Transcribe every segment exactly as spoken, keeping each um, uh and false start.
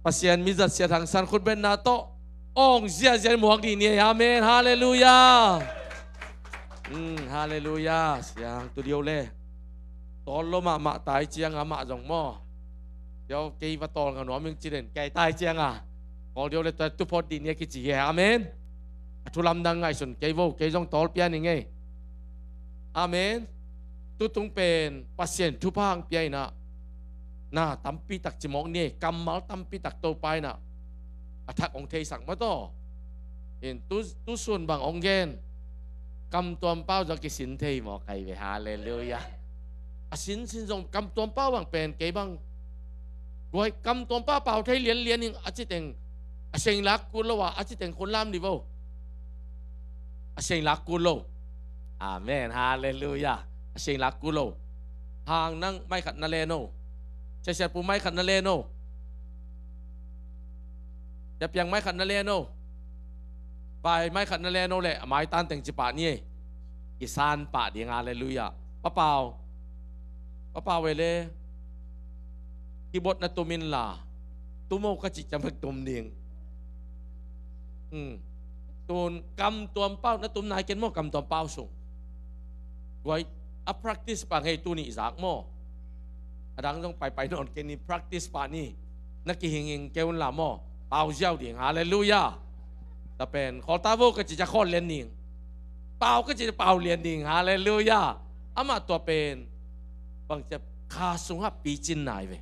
Pasian mizat Sia Thang San khutbetna tawh awng ziahziah in muak dih ni ei. Amen. Halleluiah. Hmm, halleluiah. Siang tu dih o le. Tawl lo mahmah tai ciang a mah zong maw. Sia o kei va tawl ngah nuam ing ci den kei tai ciang a. Tawl dih o le tua tu phot dih ni a kici hi. Amen. A thu lamdang ngaihsun kei vo, kei zong tawl pia ning ei. Amen. Tutung pen Pasian thupha hong pia in ah, na tampi tak ci mawk ni ei, kammal tampi tak Topa in ah a thak hong theisak maw taw. In tu, tu sun bang hong gen, kamtuam pau zong kisin thei mawk ahi ve. Halleluiah. A sinsin zong kamtuam pau bang pen kei bang guai kamtuam pau pau thei lianlian ing a ci teng, a seng lak kul lo a a ci teng khun lam dih vo. A seng lak kul lo. Amen. Halleluiah. A seng lak kul lo. Hang nang mai khat na len o. Sia Sian Pu mai khat na len o. Sia Piang mai khat na len o. Pai mai khat na len o le a mai tan teng ci pah ni ei. Kisan pah ding. Halleluiah. Pa Pau. Pa Pau e le. Keyboard na tum in la. Tum o ka cih ciang bek tum ding. Hmm. Tun kamtuam pau na tum nai ken maw, kamtuam pau sung. Guai a practice pah ngei, tuni zak maw. A dang zong paipai nawn ken ni, practice pah ni. Na kihing ing kei un la maw. Pau ziau ding. Halleluiah. Tua pen khawl ta vo ka cih ciang khawl lian ding. Pau ka cih ciang pau lian ding. Halleluiah. Amah tua pen bang ciang kha sungah picin nai ve.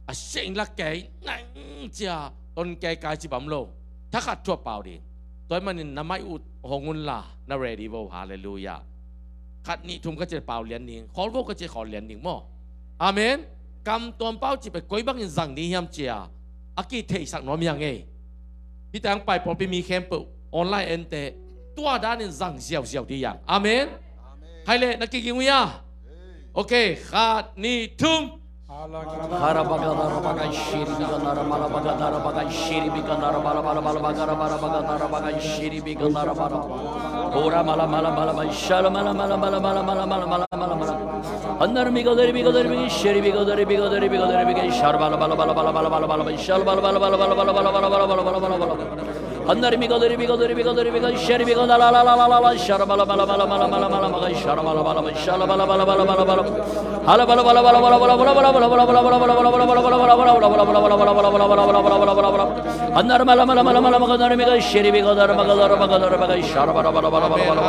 A seng lak kei nang cia ton kei kai ci bam lo. Thakhat thuah pau ding. Tua ahih manin na mai ut hong un la, na ready vo. Halleluiah. Khat nih thum ka cih pau lian ding, khawl vo ka cih khawl lian ding maw. Amen. Kamtuam pau cih pen koi bangin zang ding hiam cia a kitheisak nuam hi hang ei. Hih tang pai pawlpi mi khempeuh online ente tua danin zang ziauziau dih hi hang. Amen. Khai leh na kiging uh hia? Ok, khat nih thum. Amen,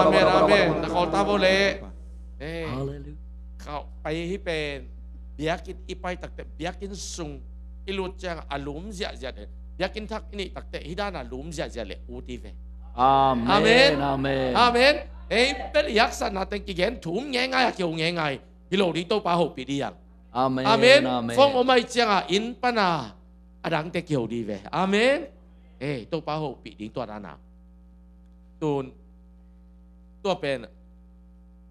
amen, amen. Na khawl ta vo le. Eh, Hallelujah. Khawl pai hi pen biakinn i pai takteh, biakinn sung i lut ciang a lum ziahziah le, biakinn thak i neih takteh hih dan a lum ziahziah le ut hi ve. Amen, amen, amen. Amen. Ei bel i haksatna teng kigen thum ngeingai a kiho ngeingai hi lo ding, Topa hopih dih hang. Amen, amen, amen. Phone om ahih ciangin inn pana a dangte kiho dih ve. Amen. Ei, Topa hopih ding tua dan a. Tun tua pen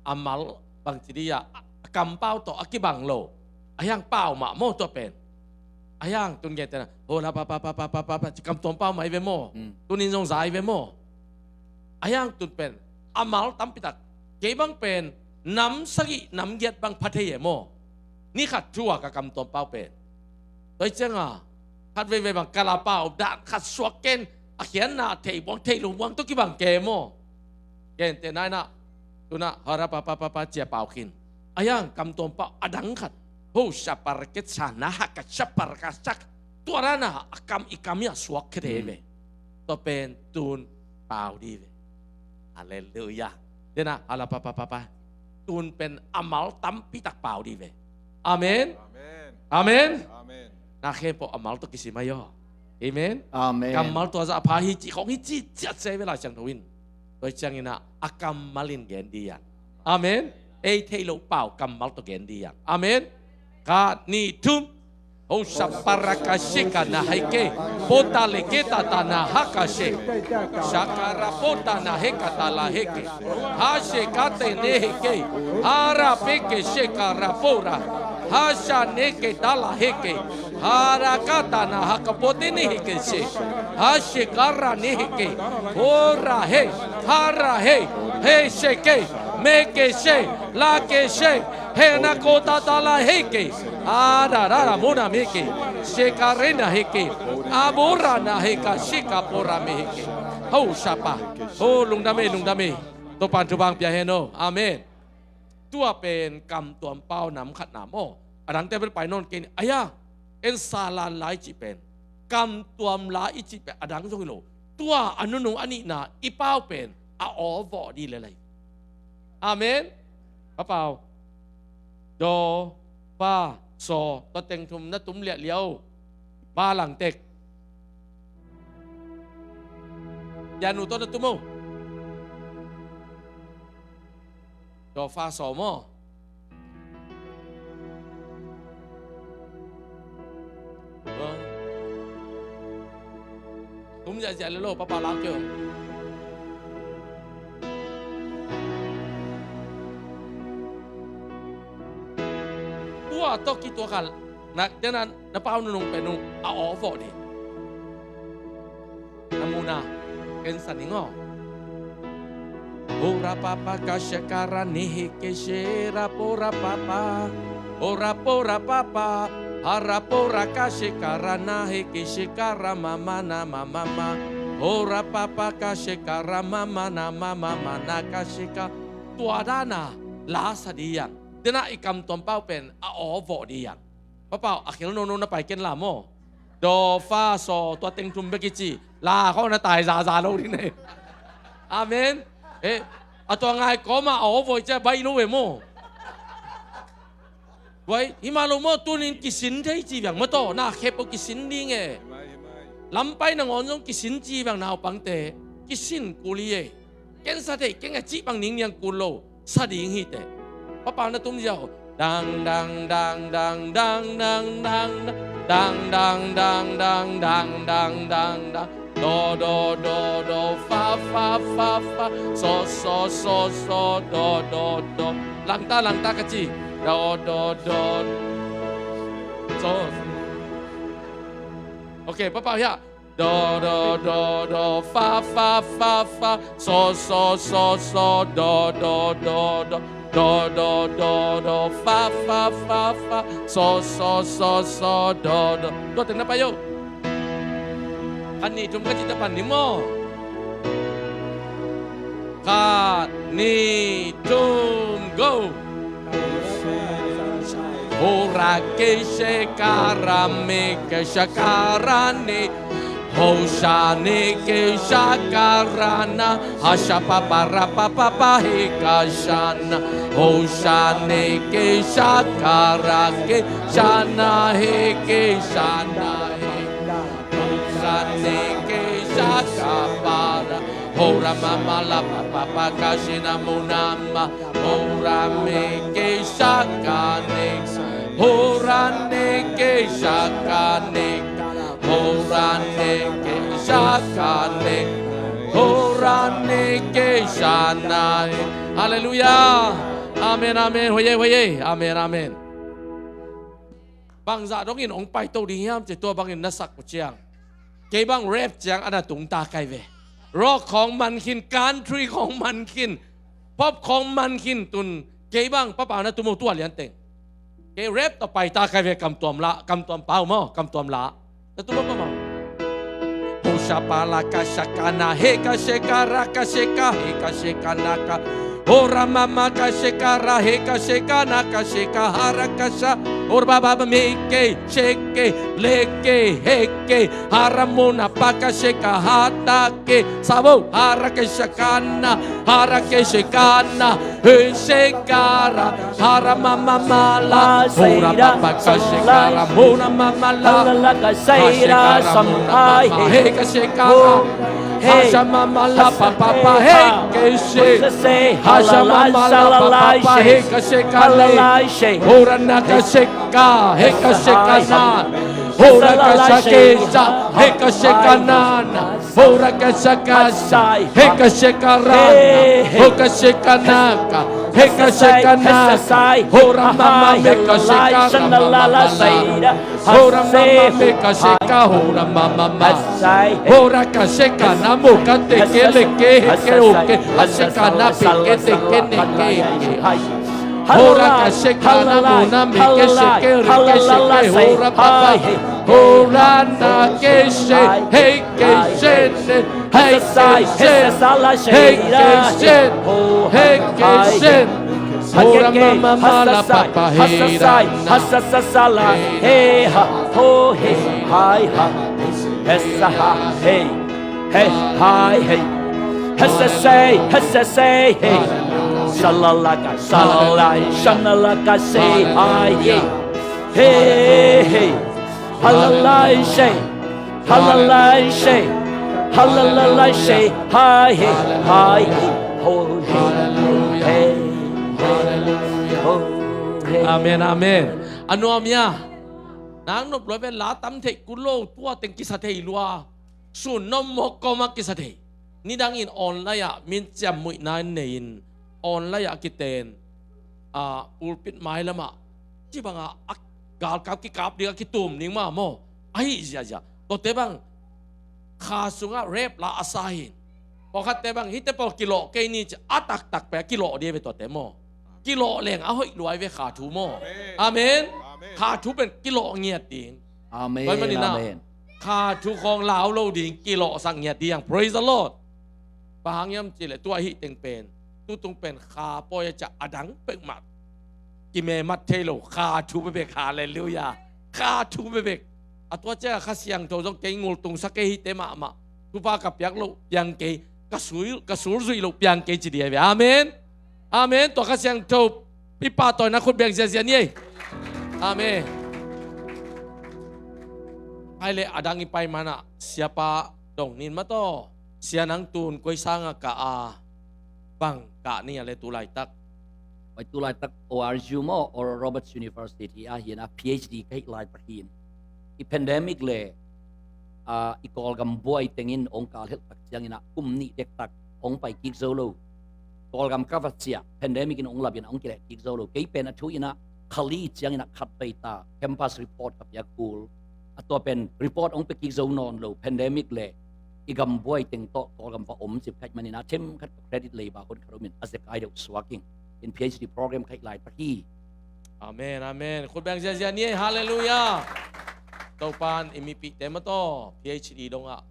a mal bangci dih a, a kampau tawh a kibang lo. A hiang pau mah maw tua pen. A hiang tun gente na hola pa pa pa pa pa pa pa ci kamtuam pau mah hi ve maw. Mm. Tunin zong za hi ve maw. A hiang tun pen a mal tampi tak. Kei bang pen nam sagih nam giat bang pha thei e maw. Ni khat thu a ka kamtuam pau pen. Tua hi cianga khat veivei bang ka la pau dan khat suak ken, a khiatna thei buang thei lo buang tawh kibang ke maw. Gente na inah tunah hara pa pa pa pa cia pau khin. A hiang kamtuam pau a dang khat. Ho sa par ke sa na ha ka sa par ka sak. Tua rana a kam i kam ia suak khe thei ve. Tua pen tun pau dih ve. Halleluiah. Dena hala pa pa pa pa. Tun pen a mal tampi tak pau dih ve. Amen. Amen. Amen. Amen. Na khempeuh a mal tawh kisim ahi aw. Amen. Amen. Kammal tua zah a pha hi cih khong hi cih ciat se ve Lai Siangtho in. Tua hi ciangin ah a kammal in gen dih hang. Amen. Ei theih loh pau kammal tawh gen dih hang. Amen. Khat nih thum. Ho sa para ka se ka na hai ke, pota le ke ta ta na ha ka se. Sa ka ra pota na he ka ta la he ke. Ha se ka te ne he ke. Ha ra pe ke se ka ra po ra. Ha sa ne ke ta la he ke. Ha ra ka ta na ha ka pote ne he ke se. Ha se ka ra ne he ke. Ho ra he. Ha ra he. He se ke. Me ke se. La ke se. Hena kota tala heke. Ada dada muna meke. Shekarena heke. Aburana heka shika pora meheke. Ho shapa. Ho lungdam e, lungdam e. Topan thupha pia hen aw. Amen. Tua pen kamtuam pau nam khat na maw. Adangte bel pai nawn kei ni. Aya, en salan la i cih pen, kamtuam la i cih pen adang zong hi lo. Tua a nunung a nihna i pau pen a aw vawh dih lel hi. Amen. Pa Pau. Do, fa, saw, tua teng thum na tum liahliah o. Ba langtek. Pianu tawh na tum o. Do, fa, saw maw. Tum ziahziah le lo, Pa Pau lau kei o. Tua tawh kituak a, na, dena, na pau nunung pen nung a aw vawh dih. Na muhna, ken sa ning aw. Ora papa ka shakara nehe ke shera pora papa. Ora pora papa. Hara pora ka shakara na he ke shakara mama na mama ma. Ora papa ka shakara mama na mama ma na ka shaka. Tua dana la sa dih yang. Dena i kamtuam pau pen a aw vawh dih yang. Pa Pau, a khel nono na pai ken la maw. Do, fa, saw, tua teng thum bek i ci. La khawng na tai zaza lo ding nei. Amen. Eh, a tua ngai kawma a aw vawh i cia baih lo ve maw. Wai, himah lo maw, tunin kisin thei ci viang maw taw, na khep uh kisin ding e. Lampai nangawn zong kisin ci viang naupangte, kisin kul hi e. Ken sa thei keng a cih bang ningniang kul lo. Sa ding hi teh. Pa Pau na tum ziau. Dang dang dang dang dang dang dang dang. Do do do do fa fa fa fa. So so so so do do do. Langta langta ka ci. Do do do. So. Okay, Pa Pau hiah. Do do do do fa fa fa fa, so so so so, do do do do, do do do do fa fa fa fa, so so so so, do do. Tua teng na pai o. Khat nih thum ka cih ta pan ni maw. Khat nih thum go. Hora ke shekara me ke shakara ne. Hoshane ke shakarana. Hasha papa rapa papa he kashana. Hoshane ke shakara ke shana he ke shana he. Hoshane ke shakapara. Hora mama la papa papa kashina munama. Hora me ke shakane. Hora ne ke shakane. Hora ne ke shakane. Hora ne ke shana. Hallelujah. Amen, amen. Hoye, hoye. Amen, amen. Bangzah dongin hong paito ding hiam ci tua bangin na sak uh ciang. Kei bang rap ciang a na tung ta kai ve. Rock khong man khin, country khong man khin, pop khong man khin tun kei bang Pa Pau na tum uh tua lian teng. Kei rap tawh pai ta kai ve, kamtuam la, kamtuam pau maw, kamtuam la. Na tum uh Pa Pau. Hosha pala ka shakana, he ka shekara ka sheka, he ka shekanaka. Hora mama ka shekara, he ka shekana ka sheka, hara ka sha. Hora baba me ke, sheke, leke, heke. Haramuna paka sheka hatake sabo harake shakana harake shekana he shekara haramamamala hura paka shekara muna mamala hashekara muna mama heka shekara hashamamala papapa heke she hashamamala papapa heka shekale hura naka sheka heka shekana Hora kasha kesha, heka shekanana. Hora kasha kasha, heka shekarana. Hoka shekanaka, heka shekanaka. Hora mama meka shekara mama mala. Hora mama meka sheka, hora mama ma. Hora kashekana moka teke leke heke oke. Ashekana peke teke neke heke. Hora ka sheka na muna me ke sheke re ke sheke hora papa. Hora na ke she he ke she ne he ke she he ke she he ke she. Hora mama ma la papa he ra na. He ha ho he hai ha he sa ha he. Hey, hi, hey. Hesesei, hesesei, hey. Salalaka, salalai, shanalaka, say hi, hey. Hey, hey. Halalai, say. Halalai, say. Halalai, say hi, hey. Hi, hey. Ho, hey. Hey, hey. Ho, hey. Amen, amen. A nuam ia. Nang nop lua ven la tam thei kul lo, tua teng kisa thei lua. Sun nom mawk kawm a kisa thei. Nidangin online ah min ciammuihna in nei-in online ah a kiten, a, pulpit mailam ah ci bangah a galkap kikap ding a kitum ding mah maw. Ahi ziahziah. Tuate bang kha sungah rep la a sa hin. Pawlkhatte bang hihte pawl kilawh kei ni ci a taktak pen a kilawh ding a ve tuate maw. Kilawh leng a hoih luai ve kha thu maw. Amen. Amen. Amen. Kha thu pen kilawh ngiat ding. Amen. Tua ahih manin ah, amen, kha thu khawng lau lo ding, kilawhsak ngiat ding. Praise the Lord. Bang hang hiam cihleh tua hih teng pen, tutung pen kha pawi a ciah a dang peuhmah kimemat thei lo, kha thu bebek. Halleluiah. Kha thu bebek. A tua ciah Kha Siangtho zong kei ngultungsak kei hihte mahmah. Thupha ka piak loh piang kei, ka sul, ka sul zuih loh piang kei ci ding a ve. Amen. Amen. Tua Kha Siangtho i pahtawina khut beng ziahziah ni ei. Amen. Hai le a dang i pai manah siapa dong nin mataw. Sia nang tun koi sangah kah a, bang kah ni a le tu laitak? Pai tu laitak O R U maw, Oral Roberts University ah hi-in ah P H D ka hih laitak hi-in. I pandemic le, ah, i Kawlgam buai tengin ong kal helh tak ciangin ah kum nih dektak ong pai kik zo lo. Kawlgam ka va ciah, pandemic in ong lap in ah ong kileh kik zo lo. Kei pen a thu in ah kha li ciangin ah khat vei ta campus report ka piak kul. A tua pen report ong pia kik zo nawn lo, pandemic le i gam buai teng tawh Kawlgam va om cip ka hih manin ah themkhat ka credit leiba hun khat om in a zek ai deuh suak ing. In P H D program ka hih laitak hi. Amen, amen. Khut beng ziahziah ni ei, halleluiah. Topa'n i mipihte mataw P H D dongah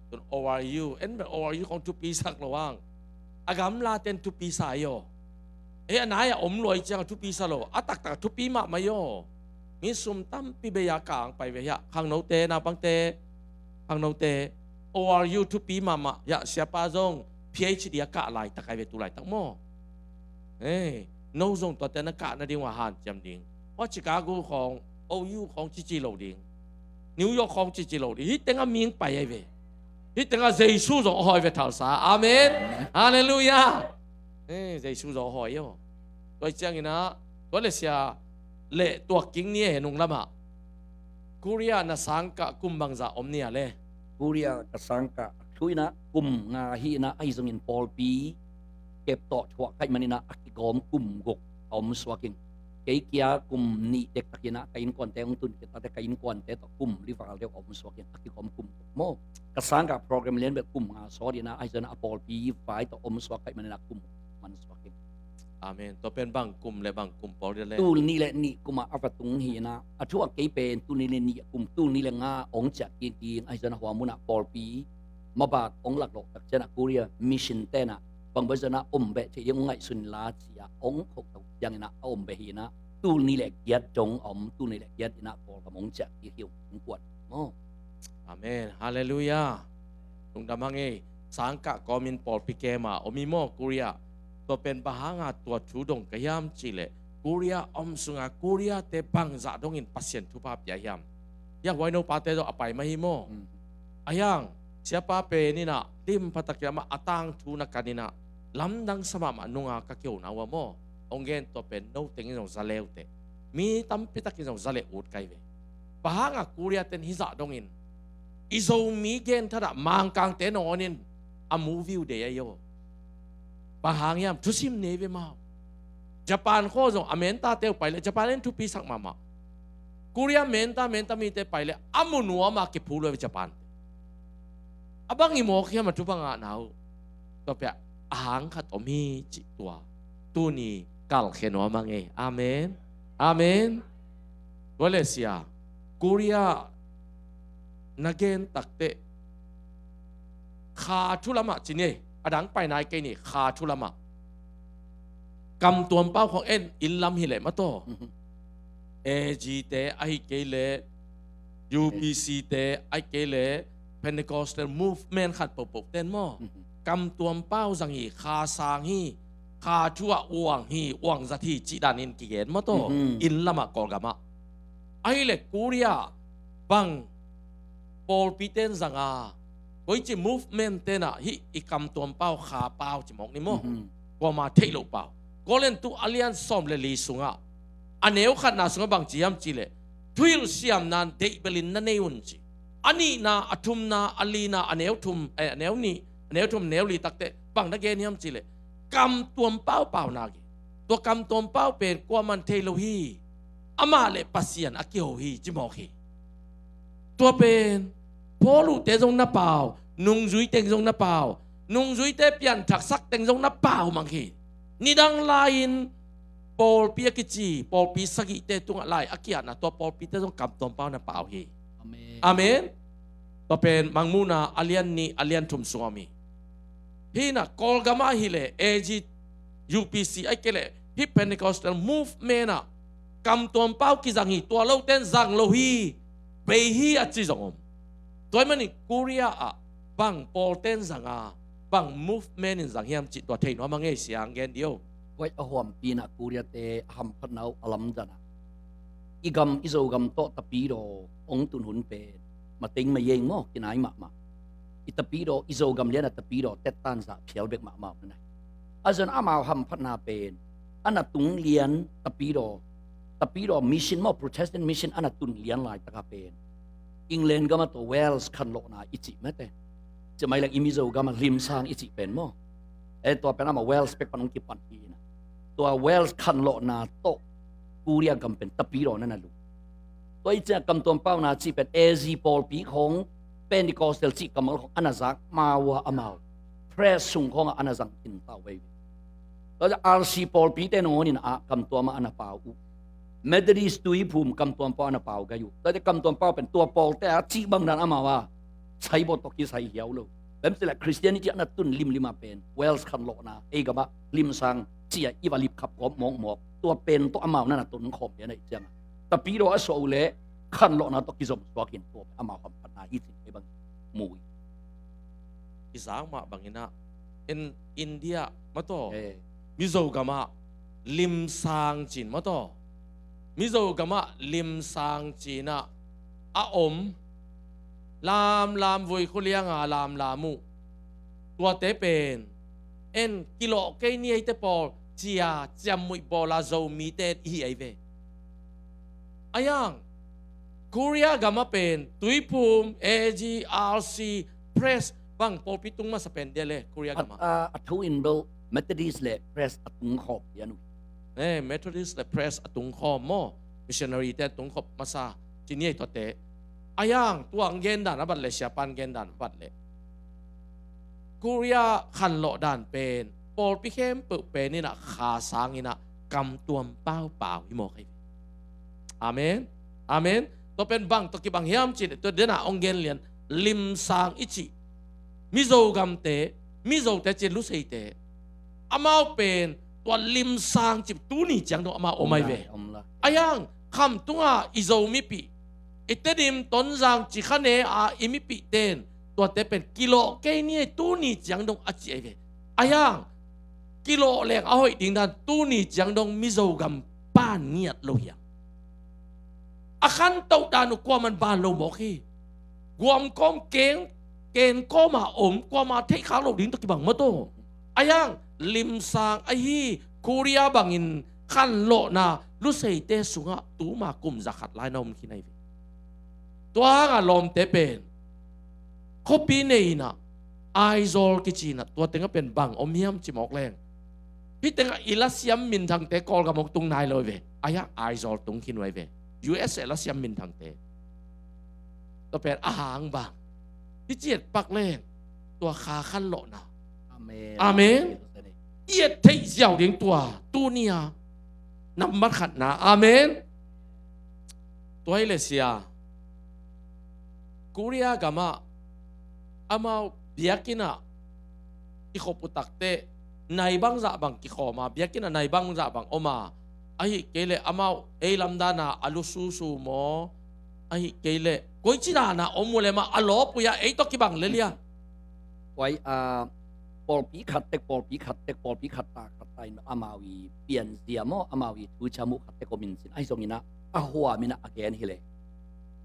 tun O R U, en bel O R U khawng thupi sak lo ang. A gamlate'n thupi sa ei aw. Ei a nai-ah om luai ciangah thupi sa lo, a taktak thupi mahmah ei aw. Mi sum tampi bei a kah ang pai ve hiah, khangnote, naupangte, khangnote, O R U thupi mahmah hiah, siapa zong P H D a kah laitak ai ve tu laitak maw. Ei, no zong tuate na kah nading uh a hanciam ding. Aw, Chicago khawng, O U khawng cici lo ding. New York khawng cici lo ding. Hih tengah mi ong pai ai ve. Hih tengah Jesu zong a hawi ve thalsa. Amen. Halleluiah. Eh, Jesu zong a hawi aw. Tua ciangin ah, tua le sia le tuak king ni e nung lamah. Korea na sangkah kum bangzah om ni a le? Korea ka sangkah a thu in ah kum nga hi in ah, ahi zongin pawlpi kep tawh thuak ka hih manin ah a kigawm kum guk a om suak ing. Kei kia kum nih dektak hi in ah ka innkuante hong tun khit takte ka innkuante tawh kum li val deuh a om suak ing, a kigawm kum guk maw. Ka sangkah program lian bel kum nga sawt hi in ah, ahi zongin ah a pawlpi vai tawh om suak ka hih manin ah kum man suak ing. Amen. Tua pen bang kum le bang kum pawl dia le? Tul nih le nih kum ah a va tung hi in ah, a thu ah kei pen tul nih le nih kum, tul nih le nga ong ciah kik ding, ahi zongin ah hua mun ah pawlpi mabat ong laklawh tak ciangin ah Korea mission te'n ah bang bang zongin ah om beh theih ding ong ngaihsun inla ci-a ong khauh tak ciangin ah a om beh hi in ah, tul nih le giat dong a om, tul nih le giat in ah Kawlgam ong ciah kik hi ung, ong kuan maw. Amen. Halleluiah. Lungdam hang ei. Sangkah kawmin pawlpi kem a om hi maw Korea? Tua pen bang hanga tua thu dong ka hiam cihleh, Korea om sunga Koreate bangzah dongin Pasian thupha pia hiam? Hiah huai nopate zong a pai mah hi maw. Mm. A hiang, siapa pen in ah lim phatak hiam ah a tangthu na kan in ah lamdang sa mahmah nunga ka kihona uh a maw. Ong gen, tua pen no tengin zong za le uh teh. Mi tampi takin zong za le ut kai ve. Bang hanga Koreate'n hih zah dongin i Zomi genthat ah Mangkangte nawn in a movie uh deih ahi aw. Bang hang hiam, thusim nei ve mau. Japan khua zong a mentate uh pai leh Japan in thupisak mahmah. Korea menta menta mite pai leh a mu nuam a kiphu lua ve Japan. A bang i mawk hiam a thu bang ah na uh. Tua pen a hang khat om hi cih tua. Tuni kalkhia nuam a ngei. Amen. Amen. Tua le sia, Korea na gen takteh kha thu lamah ci ni, a dang pai nai kei ni, kha thu lamah. Kamtuam pau khong en inn lam hi leh mataw. AG te ahi kei leh, UPC te ahi kei leh, Pentecostal movement khat pohpoh ten maw. Kamtuam pau zang hi, kha sang hi, kha thu ah uang hi, uang zat hi, cih danin kigen mataw. Inn lamah Kawlgamah. Ahi leh Korea bang pawlpi ten zang a, koici movement tenah hih i kamtuam pau kha pau ci mawk ni maw. Kuama theih loh pau. Korintu a lian sawm le li sungah a neu khatna sungah bang ci hiam cih leh, thuhilh siamna deihbelin na nei un ci. A nihna, a thumna, a lina, a neu thum, eh, a neu nih, a neu thum, neu li takteh bang na gen hiam cih leh, kamtuam pau pau na gen. Tua kamtuam pau pen kuaman thei lo hi. Amah le Pasian a kiho hi ci mawk hi. Tua pen Paul uh te zong na pau, nungzui teng zong na pau, nungzuite pianthaksak teng zong na pau mang hi. Nidang lai-in pawlpi a kici, pawlpi sagihte tungah lai a kiatna, tua pawlpite zong kamtuam pau na pau hi. Amen. Amen. Tua pen Mangmuhna a lian nih, a lian thum sungah om hi. Hih na Kawlgamah hi leh, AG, UPC ahi kei leh, hih Pentecostal movement ah kamtuam pau kizang hi, tua loten zang lo hi, bei hi a ci zong om. Tua ahih manin Korea ah bang pawlten zang a, bang movement in zang hiam cih tua thei nuam a ngei sia, ang gen dio. Kuai a huampi na Korea te a hamphatna uh a lamzanah, i gam, i Zogam tawh tapidaw hong tun hun pen mateng mayeng maw, kinai mahmah. I tapidaw, i Zogam lian a tapidaw tettan zah phial bek mahmah uh na hi. A zon amau hamphatna pen a na tung lian tapidaw, tapidaw mission maw, Protestant mission a na tun lian laitaka pen England gama tua Wales khanlawhna i cih mate. Cimai leng i Mizo gama limsang i cih pen maw. Eh, tua pen ama Wales pek pan hong kipan hi na. Tua Wales khanlawhna tawh Korea gam pen tapidaw na na lu. Tua i ciah kamtuam pau na cih pen AG pawlpi khong, Pentecostal cih kammal khong a na zak, mau a amau Pres sung khong a na zang khin tau vei. Tua ciah RC pawlpi te nangawn in a kamtuam a na pau uh. Methodist Tuiphum kamtuam pau a na pau gai uh. Tua ciah kamtuam pau pen tua pawlte a cih bang dan amau a sai bawt tawh kisai hiau lo. Bem cih leh Christianity a na tun limlim a pen Wales khanlawhna, ei gama limsang cia i va lipkhap gawp mawkmawk. Tua pen tawh amau na na tun khawm lian a i cianga tapidaw a suah uh leh khanlawhna tawh kizom suak in tua amau hamphatna hi cih ei bang mu hi. Kizang mah bangin ah, in India mataw, eh, Mizo gamah limsang cin mataw, Mizo gamah limsang cinah a om lamlam, vui khulianga lamlam uh. Tuate pen en kilawh kei ni eite pawl cia ciammuih bawla Zomite ihi ei ve. Ayang Korea gamah pen Tuiphum, AG, RC, Pres bang pawlpi tung masa pen dia le Korea gamah. A, a thu in bel Methodist le Pres a tung khawm dia nu. Eh, Methodist le Pres a tung khawm maw? Missionary te a tung khawm masa ci ni ei tuate. Ayang tuang gendan a bat le, siapan gendan a bat le, Korea khanlawh dan pen pawlpi khempeuh pen inah kha sang inah kamtuam paupau hi mawk hi. Amen. Amen. Tua pen bang tawh kibang hiam cih leh tua dena ong gen lian limsang i cih Mizo gamte, Mizote cih Luseite, amau pen tua limsang cih tuni ciang dong amau om ai ve. Om lai, om lai. Ayang khamtunga i Zo mipih, i Tedim, Tonzang, Cikhane a i mipih ten tuate pen kilawh kei ni ei tuni ciang dong a ci ai ve. Ayang kilawh leng a hoih ding dan tuni ciang dong Mizo gam pan ngiat lo hiang. A khantoh dan uh kuaman ban lo mawk hi. Guam kawm keng, ken kawma om, kuama theihkhak lo ding tawh kibang mataw. Ayang limsang ahi Korea bangin khanlawhna Luseite sungah tuma kum zakhat lai na om khin ai ve. Tua hanga lawmte pen khuapi nei inah Aizawl kici inah tua tengah pen bang om hiam ci mawk leng, hih tengah i lasiam minthangte Kawlgam hong tung nai lo ve. Ayang Aizawl tung khin uh ai ve. USA lasiam minthangte. Tua pen a hang bang hi ciat pak leng tua kha khanlawhna. Amen. Amen. i et theih ziau ding tua tuni-a nambat khatna. Amen. Tua hi le sia, Korea gamah amau biakinn ah kikhop uh takteh nai bangzah bang kikhawm a, biakinn ah nai bangzah bang om a, ahi kei leh amau ei lamdana a lususu maw, ahi kei leh koici dana om uh le mah a lawp uh a, ei tawh kibang le lia. Huai a, pawlpi khat tek, pawlpi khat tek, pawlpi khat ta, khat ta in amau i pianzia maw, amau i thuciam uh khat tek om in cin. Ahi zongin ah a huam in ah a gen hi le,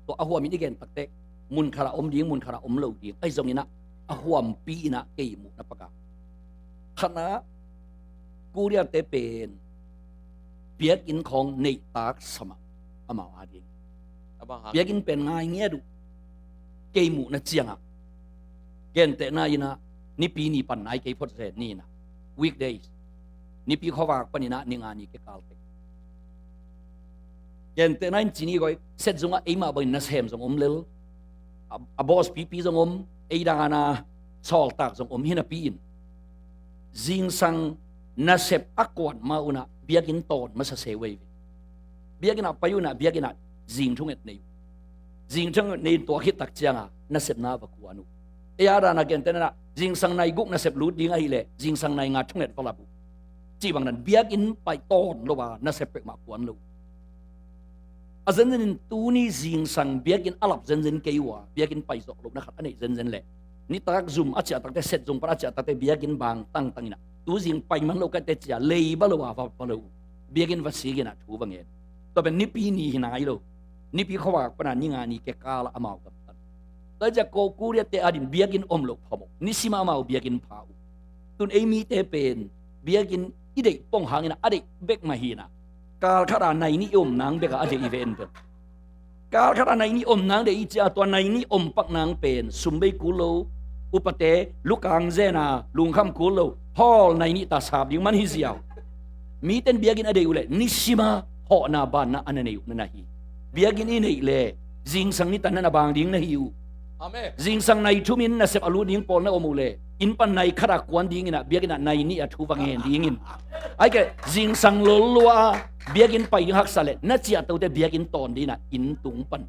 tua a huam in i gen takteh mun khat ah om ding, mun khat ah om lo ding. Ahi zongin ah a huampi in ah kei muhna pak a, khatna, Korea te pen biakinn khawng neihtak sa mah amau a ding. Biakinn pen ngai ngiat uh. Kei muhna ciangah, gentehna in ah, Nipi ni pan nai kei phot zen ni in ah, weekdays, Nipi khuavak panin ah ni nga ni kikal tek. Gentehna in ci ni, koi set zungah eimah bangin nasem zong om lel, a, a boss pipi zong om, ei dana sawltak zong om hi napi in, zingsang nasep a kuan ma un ah biakinn tawn masa se uh ei ve. Biakinn ah pai un ah, biakinn ah zing thunget nei uh. Zing thunget nei in tua khit tak ciangah nasepna va kuan uh. Ei a dana gentehna in ah, zingsang nai guk nasep lut ding ahih leh zingsang nai nga thunget va lap uh. Cih bang dan biakinn pai tawn lo a, nasep peuhmah kuan lo. A zenzen in tuni zingsang biakinn a lap zenzen kei uh a, biakinn pai zawh lohna khat a neih zenzen leh, nitak zum a ciah takteh, set zung pan a ciah takteh biakinn bang tangtang in ah, tu zing pai man lo ka teh ci a, leiba lo a va, va lo uh. Biakinn va sik in ah thu va ngen. Tua pen Nipi ni hi nai lo. Nipi khuavak pana ni nga ni kikal ah amau gamtat. Tua hi ciah Korea te adin biakinn om loh phamawh, nisim ah amau biakinn pha uh. Tun ei mite pen biakinn i deih pong hangin ah a deih bek mah hi in ah, kal khat a nai nih i om nang bek a a deih i ve en pen. Kal khat a nai nih om nang deih i ci a, tua nai nih om pak nang pen sum bei kul lo, upate lukang zen a lungkham kul lo, hawl nai nih ta sap ding man hi ziau. Mite in biakinn a deih uh leh nisim a hawhna banna a na nei uh na na hi. Biakinn i neih leh zingsang nitak na na bang ding na hi uh. Amen. Zingsang nai thum in nasep a lut ding pawl na om uh leh, inn pan nai khat a kuan ding in ah, biakinn ah nai nih a thu va ngen ding in. Ahih kei leh zingsang lawllua a biakinn pai ding haksa leh, na ciahtote biakinn tawn ding in ah, inn tung pan.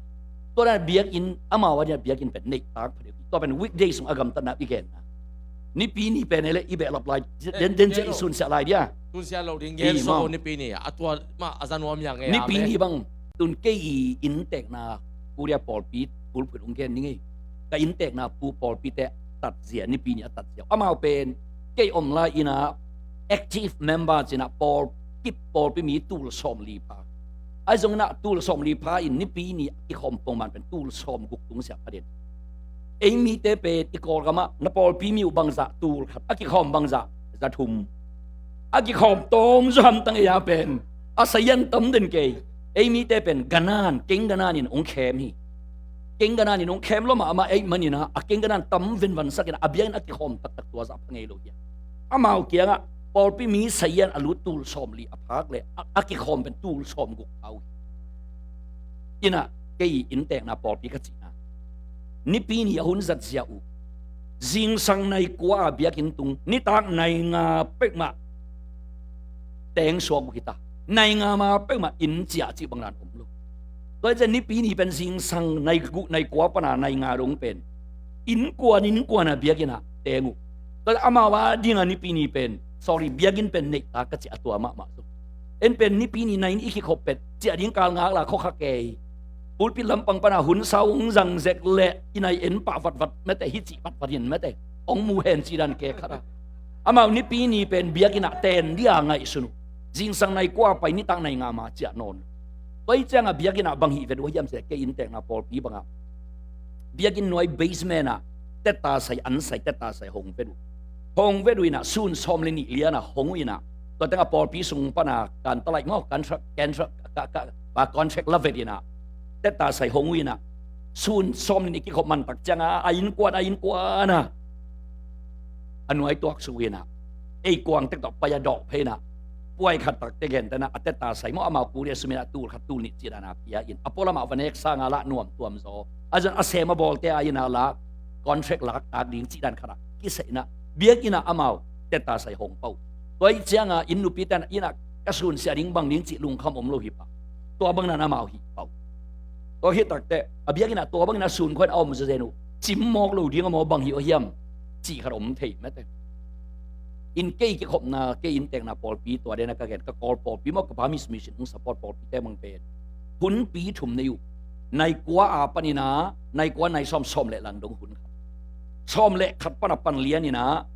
Tua dan biakinn, amau adin ah biakinn pen neihtak pha deuh hi. Tua pen weekday sung a gamtatna i genna. Nipi ni pen ei leh i behlap lai, den, den ciah i sunsiah lai dia. Sunsiah lo ding gen so, Nipi ni a tua mah a za nuam hi a ngei. Nipi ni bang, tun kei i inntekna, Korea pawlpi pulpit hong gen ni ngei. Ka inntekna pu pawlpite tatzia, Nipi ni a tatzia. Amau pen kei om lai in ah active member ci in ah, pawl, kip pawlpi mi tul sawmli pha. Ahi zongin ah tul sawmli pha in Nipi ni a kikhawm pongman pen tul sawmguk tung siah pha den. Ei mite pen i Kawlgam ah na pawlpi mi uh bangzah tul khat, a kikhawm bangzah za thum. A kikhawm tawm zaw hamtang ei a pen. A saian tam den kei. Ei mite pen ganan, keng ganan in hong khem hi. Keng ganan in hong khem lua mahmah ei manin ah, a keng ganan tam venvansak in ah, a biakinn a kikhawm taktak tua zah pha ngei lo hi a. Amau kiangah pawlpi mi saian a lut tul sawmli a phak leh, a, a kikhawm pen tul sawmguk pha uh hi. In ah kei inntekna pawlpi ka cihna, Nipi ni a hun zat ziau uh, zingsang nai kua a biakinn tung, nitak nai nga peuhmah teng suak uh hi ta. Nai nga ma peuhmah inn ciah cih bang dan om lo. Tua hi ciah Nipi ni pen zingsang nai guk nai kua pana nai nga dong pen innkuan innkuan a biakinn ah teng uh. Tua amau ading a Nipi ni pen, sorry, biakinn pen neihtak ka cih a tua mahmah zo. En pen Nipi ni nai nih i kikhop pen ciah ding kal ngak la khua kha kei. Pulpit lampang pana hun sau hong zang zek leh i nai en pah vatvat mate, hi cih vatvat in mate, hong mu hen cih dan kei khat a. Amau Nipi ni pen biakinn ah ten dia ngaihsun uh. Zingsang nai kua pai nitak nai nga ma ciah nawn lo. Tua hi ciangah biakinn ah bang hih vet uh hiam cih leh, kei inntekna pawlpi bangah biakinn nuai basement ah teta sai, an sai teta sai hong vet uh. Hong vet uh in ah sun sawm le nih lian ah hong uh in ah, tua tengah pawlpi sung pana kan talaih maw, contract, contract, ka, ka, ka contract la vet in ah, teta sai hong uh in ah, sun sawm le nih kikhop man tak ciangah a innkuan, a innkuan ah a nuai tuak suk uh in ah, ei kuang tek tawh pai a dawh phei in ah, puai khat tak te gentehna a teta sai maw, amau kul a sum in ah tul khat tul nih cih dan a pia in, a pualam ah va nek sangin lah nuam tuam zaw. A zan a sem a bawlte a inn ah lah contract lak tak ding cih dan khat ah kisai in ah, biakinn ah amau teta sai hong pah uh. Tua ih ciangah inn nupi ten innah ka sunsiah ding bang ding cih lungkham om lo hi pah. Tua bangin amau hih pah uh. Tua hih takteh a biakinn ah tua bangin a sunkhua in a om zenzen uh, cim mawk lo ding a maw, bang hi uh hiam cih khat om thei mate. In kei kikhopna, kei inntekna pawlpi, tua dena ka gen, ka Kawl pawlpi maw, ka pa Miss Mission hong support pawlpite bang pen hunpi thum nei uh. Nai kua a panin ah nai kua, nai sawm, sawm le lang dong hun khat. Sawm le khat pan a pan lianin ah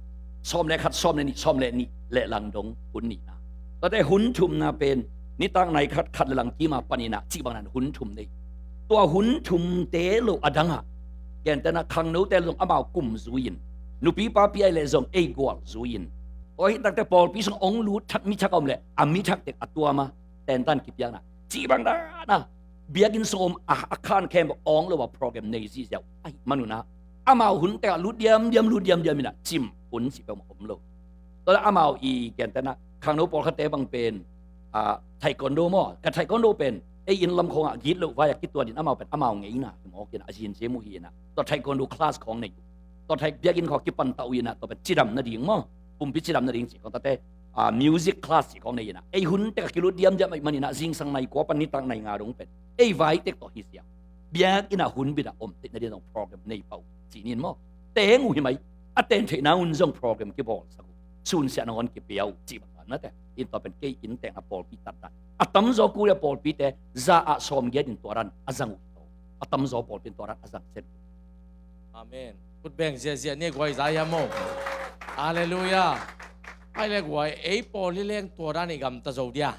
sawm le khat, sawm le nih, sawm le nih le lang dong hun nihna. Tuate hun thumna pen nitak nai khat, khat le lang kima panin ah cih bangin hun thum nei. Tua hun thumte lo a dangah gentehna khangnote zong amau kum zui-in, nupi papi ahih leh zong ei gual zui-in, tua hih takteh pawlpi sung hong lut thak mi thak a om leh a mi thak tek a tuam a tentan kipiakna cih bang dan a biakinn sung om a, a khan khempeuh awng lo a program nei ziahziah uh ahih manun ah amau hun tekah lut diamdiam, lut diamdiam in ah cim hun cih peuhmah om lo. Tua leh amau i gentehna khangno pawlkhatte bang pen, ah, taekwondo maw, ka taekwondo pen ei inn lam khawngah gitloh vai-ah kituat in amau pen amau ngeina hi mawk in ah a zinzim uh hi in ah tua taekwondo class khawng nei uh. Tua taekwondo biakinn khawng kipan ta uh in ah tua pen cidam nading maw, pumpi cidam nading cih khawng, tuate, ah, music class cih khawng nei in ah ei hun tekah kilut diamdiam ahih manin ah zingsang nai kua pan nitak nai nga dong pen ei vai tek tawh hi ziau. Biakinn ah hun bit ah om theih nading zong program nei pah uh cih nin maw. Teng uh hi mai, a ten theihna hun zong program kibawlsak uh, sunsiah nangawn kipia uh cih bang mate. In tua pen kei inntekna pawlpi tatdan a tamzaw Korea pawlpite za ah sawmgiat in tua dan a zang uh hi. A tamzaw pawlpi in tua dan a zang sen. Amen. Khut beng ziahziah ni, guai za hiam maw? Halleluiah. Ai le guai, ei pawl hi leng tua dan i gamta zo dia.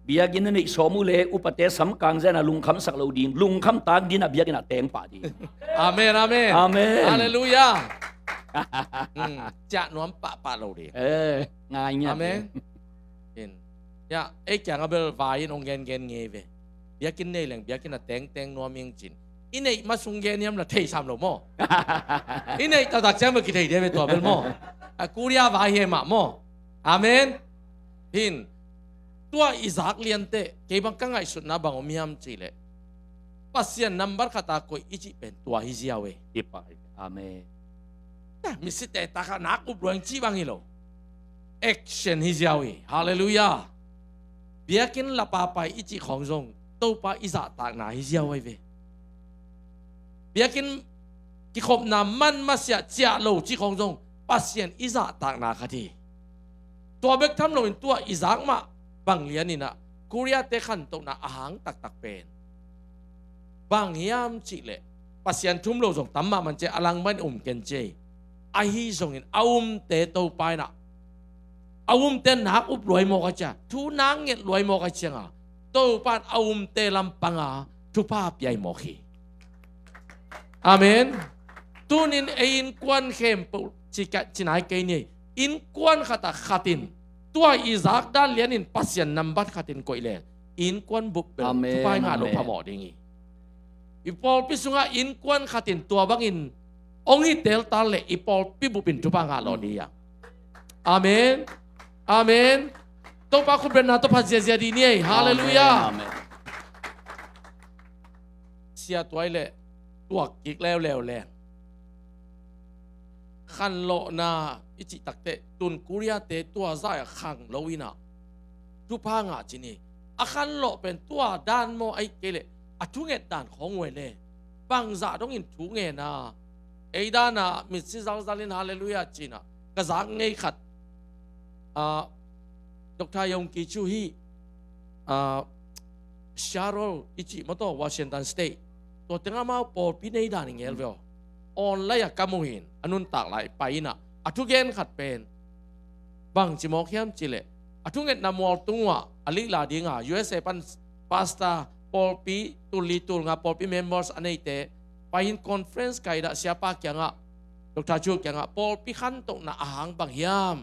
Biakinn a neih sawm uh le upate samkang zen a lungkhamsak lo ding, lungkham tak ding a biakinn ah teng pah ding. Amen, amen. Amen. Halleluiah. Hmm, ciah nuam pahpah lo ding. Eh, ngai ngiat. Amen. In. Ya, ei kiang a bel vai in hong gengen ngei ve. Biakinn nei leng biakinn a tengteng nuam ing cin. I neih ma sung gen hiam la thei sam lo maw? I neih taktak ciang bel kithei dia ve tua bel maw? A Korea vai hi mah maw? Amen. Hin. Tua i zak lianteh kei bang ka ngaihsutna bang om hiam cih leh Pasian nambat khat a koih i cih pen tua hi ziau e. Hi pah hi. Amen. Misite takah nak up luang cih bang hi lo. Action hi ziau hi. Halleluiah. Biakinn lapa pai i cih khawng zong Topa i zahtakna hi ziau ahi ve. Biakinn kikhopna man masiah ciah lo cih khawng zong Pasian i zahtakna khat hi. Tua bek tham loin tua i zak mah bang lianin ah Korea-te khantohna a hang taktak pen bang hiam cih leh Pasian thum lo zong tam mahmah in ci a, a lang bangin um ken ci a, ahi zongin a umte Topa in ah, a umte nak up luai mawk a ci a, thu nak nget luai mawk a ciang a, Topa in a umte lampang a thupha pia hi mawk hi. Amen. Tunin ei innkuan khempeuh ci ka, ci nai kei ni. Innkuan khat a khat in tua i zak dan lianin Pasian nambat khat in koih leng innkuan bup bel, amen, thupha i ngah lo, amen, phamawh ding hi. I pawlpi sungah innkuan khat in tua bangin hong hi teltal leh i pawlpi bup in thupha ngah lo ding hi a. Amen. Amen. Topa khut bengna tawh phat ziazia ding ni ei. Halleluiah. Amen. Amen. Sia tuai leh tuak kik leuleu leng. Khanlawhna i cih takteh tun Korea-te tua zah a khang lo in ah thupha ngah ci ni. A khanlawh pen tua dan maw, ahih kei leh a thunget dan khawng uh e le. Bangzah dongin thu ngen a, ei dan a mitsi zalzal in halleluiah ci-in ah ka zak ngei khat, ah, Doctor Yong Ki Chu hi, ah, Seattle i cih maw, tua Washington State. Tua teng amau pawlpi nei dan i ngel ve aw. Online ah ka mu hi in, a nuntak lai pai in ah a thugen khat pen bangci mawk hiam cih leh, a thungetna mualtung uh ah a lihla ding a U S A pan pastor, pawlpi tul li tul nga pawlpi members a neite pai in conference kai dah, siapa kiangah, Doctor Chu kiangah, pawlpi khantohna a hang bang hiam?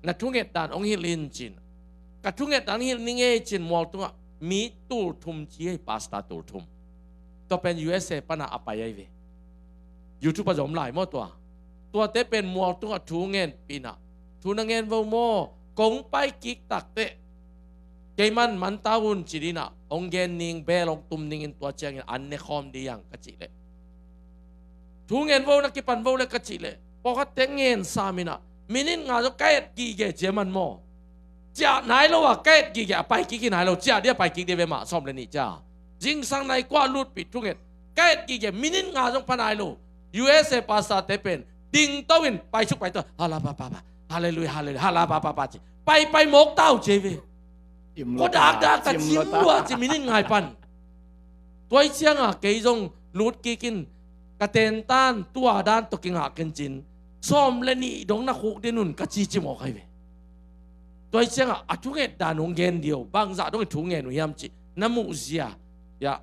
Na thunget dan hong hilh in ci-in. Ka thunget dan hong hilh ning ei ci-in mualtungah mi tul thum ci ei, pastor tul thum. Tua pen U S A pana a pai ahi ve. YouTube ah zong om lai maw tua. Tuate pen mualtungah thu ngenpih in ah, thu na ngen vo maw, kong pai kik takteh keiman man ta un ci-in ah hong gen ning, bel hong tum ning in, tua ciangin an ne khawm ding hi hang ka cih leh, thu ngen vo, na kipan vo leh ka cih leh, pawlkhatte ngen sam in ah Minit nga zong ka et gige cia man maw. Ciah nai lo a ka et gige a pai kik hi nai lo, ciah dia pai kik dia ve mah sawm le nih cia. Zingsang nai kua lutpih thunget. Ka et gige minit nga zong pha nai lo. U S A pastor te pen dingto in pai suk pai to. Hala pa pa pa. Hallelujah, hallelujah. Hala pa pa pa ci. Pai pai mawk tau cia ve. Ko dak dak ta cim lua ci minit ngai pan. Tua i cianga kei zong lut kik in ka tentan tua dan tawh kingah ken cin. Sawm le nih dong na khuk din un ka ci ci mawk hai ve. Tua i cianga a thunget dan hong gen dio, bangzah dong i thu ngen uh hiam ci na muh zia. Ya.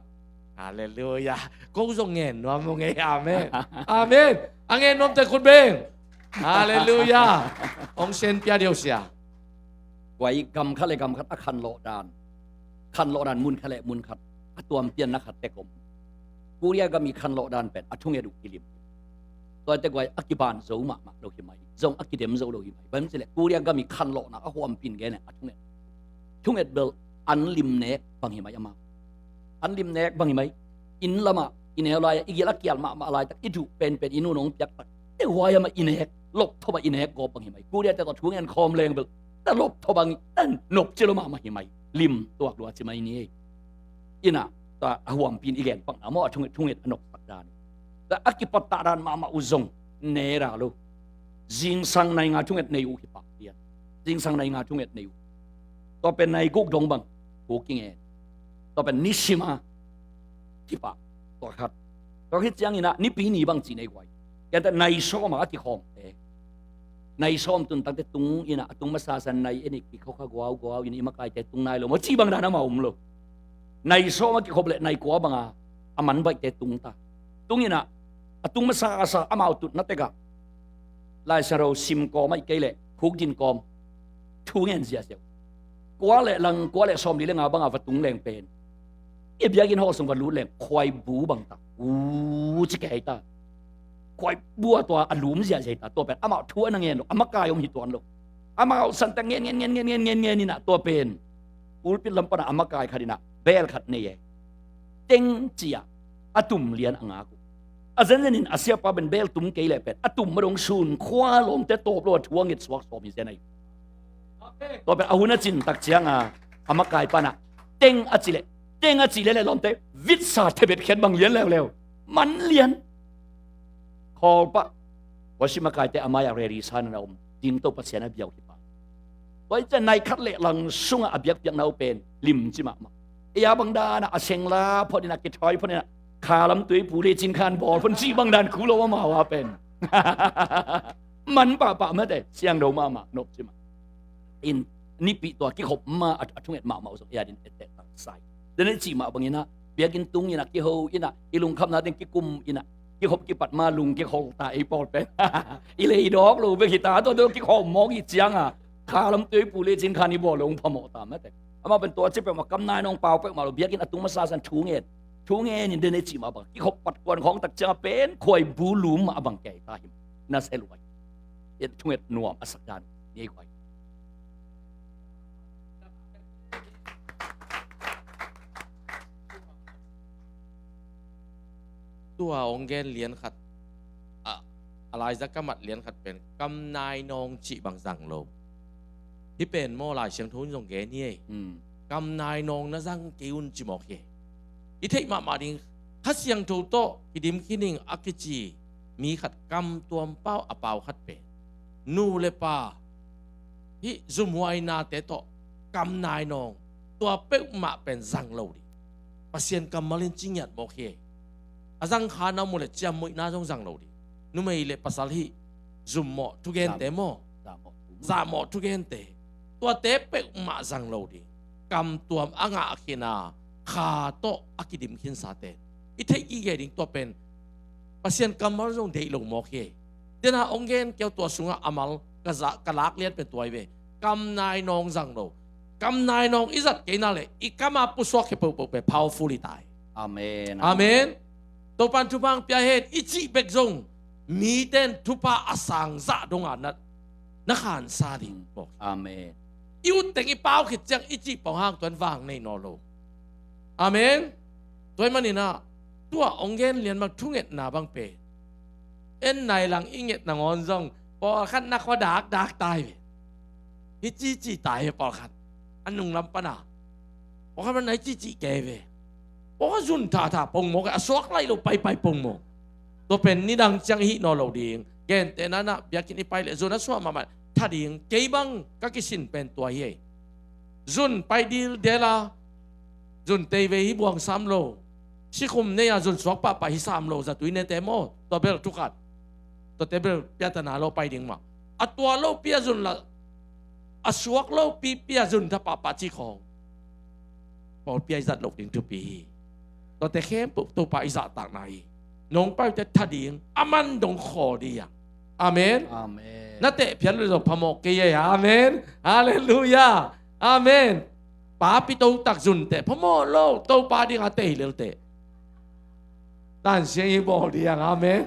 Halleluia. Ko zong ngen nuam uh ngei. Amen. Amen. A ngen nuam te khut beng. Halleluia. Hong sen pia dio sia. Guai, gam khat le gam khat a khanlawh dan, khanlawh dan mun khat le mun khat a tuam pianna khat tek om. Korea gam i khanlawh dan pen a thunget uh kilim. Tuate guai a kiban zo mahmah lo hi mai, zong a kidem zo lo hi mai. Bang cileh Korea gam i khanlawhna a huampin gen a thunget, thunget bel an lim nek bang hi mai amau. An lim nek bang hi mai. Inn lamah i neu lai-ah i gil a kial mahmah laitak i duh penpen i nu nong piaktak te huai amah i nek, lop thawbah i nek gawp bang hi mai. Korea te tawh thu ngen khawm leng bel ta lop thawbah ngi ta nop cilo mahmah hi mai. Lim tuak lua ci mai ni ei. Inah ta a huampin i gen pakna maw a thunget, thunget a nopsak dan. Ta a kipattah dan mahmah uh zong nera lo. Zingsang nai nga thunget nei uh hi pah pian. Zingsang nai nga thunget nei uh. Tua pen nai guk dong bang thu kingen. Tua pen nisima kipah tua khat. Tua khit cianginah nipi ni bang ci nei guai. Kiante nai sawm a kikhawmte, nai sawm tun takte tung inah a tung masa san nai enik kikhawkha guau guau inah i makaite tung nai lo maw ci bang dan amah om lo. Nai sawm a kikhop le nai kua banga a man baihte tung ta. Tung inah a tung masa a sa amau tutna tekah Lai Siangtho sim kawm ahi kei leh khukdin kawm thu ngen ziahziah uh. Kua le lang kua le sawmli le nga banga va tung leng pen i biakinn haw sung va lut leng khuaibu bang ta u ci kei ta. Khuaibu a tua a lum ziahziah ta. Tua pen amau thu a na ngen lo, a makai om hi tuan lo. Amau sante ngen ngen ngen ngen ngen ngen ngen inah tua pen pulpit lam pana a makai khat inah bel khat nei e. Teng ciah a tum lian a ngak uh. A zenzenin a siapa ben bel tum kei leh pen a tum madong sun khua lawmte tawp lo a thu a nget suak sawm hi zen ahi. Tua pen a hun a cin tak cianga a makai panah teng a cileh, teng a cileh leh lawmte vitsa thebet khen bang lian leuleu. Man lian. Khawlpah worship makaite a mai-ah ready sa na om dingto Pasian a biau hi pah. Tua i ciah nai khat le lang sungah a biakpiakna uh pen lim ci mahmah. Ei a bang danah a sengla phot inah kithawi phot inah khalam tui pu le cin khan bawl phot ci bang dan khu lo amau a pen. Man pahpah mate siangtho mahmah nop ci mah. In nipi tua kikhop ma a, a thunget mahmah uh zong ei a din etteh taksai. Dene cih mah banginah biakinn tung inah kiho inah i lungkhamna teng kikum inah kikhop kipat ma lung kikhol ta ei pawl pen. I lei dawk lo bek hi ta, tua dawk kikhawm mawk i cianga khalam tui pu le cin khan i bawl lo hong phamawh ta mate. Amah pen tua ci peuhmah kam nai nawng pau peuhmah lo, biakinn a tung masa san thu ngen, thu ngen in dene cih mah bang kikhop pat kuan khawng tak cianga pen khuaibu lum mah a bang kei ta hi. Na se luai. In thunget nuam a sak dan ni ei khuai. Tua hong gen lian khat, a, a laiza ka mat lian khat pen kam nai nawng cih bang zang lo. Hih pen maw Lai Siangtho in zong gen hi ei. Kam nai nawng na zang kei un ci mawk hi. I theih mahmah ding Kha Siangtho tawh kidim khin ing a kici mi khat kam tuam pau a pau khat pen nu le pa hih zumhuainate tawh kam nai nawng tua peuhmah pen zang lo ding. Pasian kammal in ci ngiat mawk hi. A zang kha na mu le ciammuihna zong zang lo ding. Numei le pasal hih zummawh thugente maw, zahmawh thugente, tuate peuhmah zang lo ding. Kam tuam a ngah khin a kha tawh a kidim khinsate i theih gige ding tua pen Pasian kammal zong deih lo mawk hi. Dena hong gen keu tua sungah a mal ka zah ka lak lian pen tua hi ve. Kam nai nawng zang lo. Kam nai nawng i zat kei na le i kama pusuak hi pohpoh pen powerful hi tai. Amen. Amen. Topan thupha hong pia hen i cih bek zong miten thupha a sang zah donga na, na khansa ding mawk hi. Amen. I utteng i pau khit ciang i cih pong hang tuan vang nei naw lo. Amen. Tua hi maninah tua hong gen lian bang thungetna bang pen en nai lang i nget nangawn zong Pawlkhat na khua dakdak tai ve. Hih cihcih tai ve pawlkhat. A nunglam pana. Pawlkhat mana hih cihcih kei ve. Pawlkhat zun thatha pongmawk, a suak laih lo paipai pongmawk. Tua pen nidang ciang i hih nawn lo ding. Gentehna-in ah biakinn i pai leh zun a suah mahmah. Tha ding, kei bang ka kisin pen tua hi ei. Zun pai dildel a, zun tei vei hi buang sam lo. Sikhum nei a zun suak pahpah hi sam lo, zatui nete maw. Tua bel thukhat. Tuate bel piatana lo pai ding mah. A tua lopi a zun la, a suak lopipi a zun tha pahpah cih khawng pawlpi ah i zat loh ding thupi hi. Tuate khempeuh Topa i zahtakna hi. Nong pai uh teh tha ding, a man dong khawl ding hi hang. Amen. Amen. Na teh phiat lua zong phamawh kei ei. Amen. Halleluiah. Amen. Papi to tak zun teh phamawh lo, Topa ding a teh hi lel teh. Tan siang i bawl ding hi hang. Amen.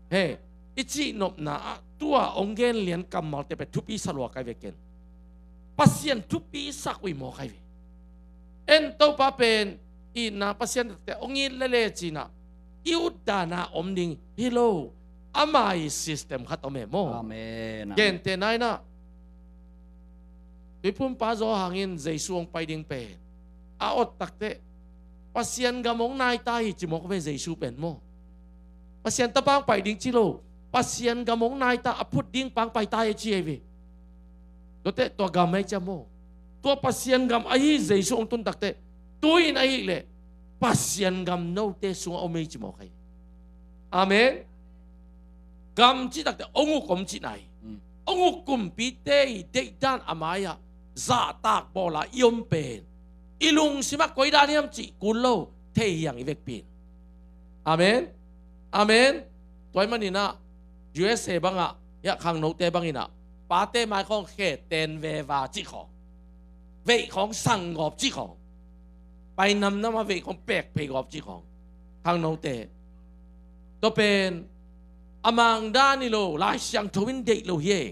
He, i cihnopna ah tua hong gen lian kammalte pen thupi sa lua kai ve ken. Pasian thupi sak uh hi maw kai ve. En Topa pen itna Pasian te hong it lele ci-in ah i utdan a om ding hi lo. Ama i system khat om e maw. Amen. Gentehna-in ah Tuiphumpa Johan in Jesu hong pai ding pen a ot tak teh Pasian gam hong nai ta hi ci mawk ve Jesu pen maw. Pasian tapa hong pai ding ci lo. Pasian gam hong nai ta, a phut ding pa hong pai ta hi ci ei ve. Tua teh tua gam ei ci a maw. Tua Pasian gam ahi Jesu hong tun tak teh, tu-in ahih leh Pasian gam note sungah om ei ci mawk hi. Amen. Gam cih tak teh hong uk om cihna hi. Mm. Hong uk kumpite i deihdan a mai-ah zahtak bawl a i om pen i lungsim ah koi dan hiam cih kul lo thei hi hang i vekpi in. Amen. Amen. Tua ahih manin ah U S A bangah, hiah khangnote bangin ah pate mai khawng khe ten veva cih khawng, veih khawng sang gawp cih khawng, pai namnam ah veih khawng pek phei gawp cih khawng. Khangnote, tua pen a mang dan hi lo, Lai Siangtho in deih lo hi ei.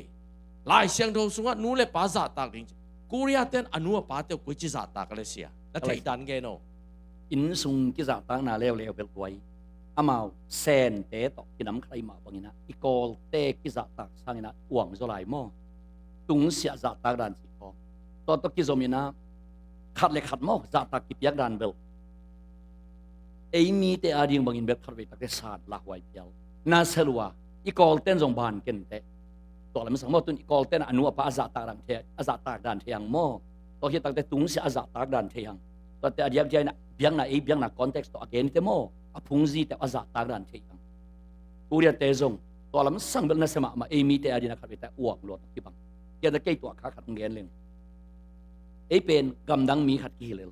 Lai Siangtho sungah nu le pa zahtak ding ci. Korea ten a nu a pate uh koici zahtak a le sia? Na theih dan gen aw. Inn sung kizahtakna leuleu bel tua hi. Amau Sente tawh kinam khat ahih mah bangin ah i Kawlte kizahtak sangin ah uang zaw lai maw. Tungsiah zahtak dan cih khawng, tua tawh kizom in ah khat le khat maw zahtak kipiak dan bel ei mite ading bangin bel khatvei tak teh san lauhuai phial. Nasia lua, i Kawlten zong ban ken teh. Tua lam sang maw, tun i Kawlten a nu a pa a zahtak dan thei, a zahtak dan thei hang maw. Tua khit tak teh tungsiah a zahtak dan thei hang. Tua teh a diakdiak in ah biakna, ei biakna context tawh a gen teh maw, a phungzi teh a zahtak dan thei hang. Korea te zong tua lam sang bel nasia mahmah, ei mite ading a khatvei tak uang lua tawh kibang. Kei teh kei tua kha khat hong gen leng. Ei pen gamdang mi khat kihi lel.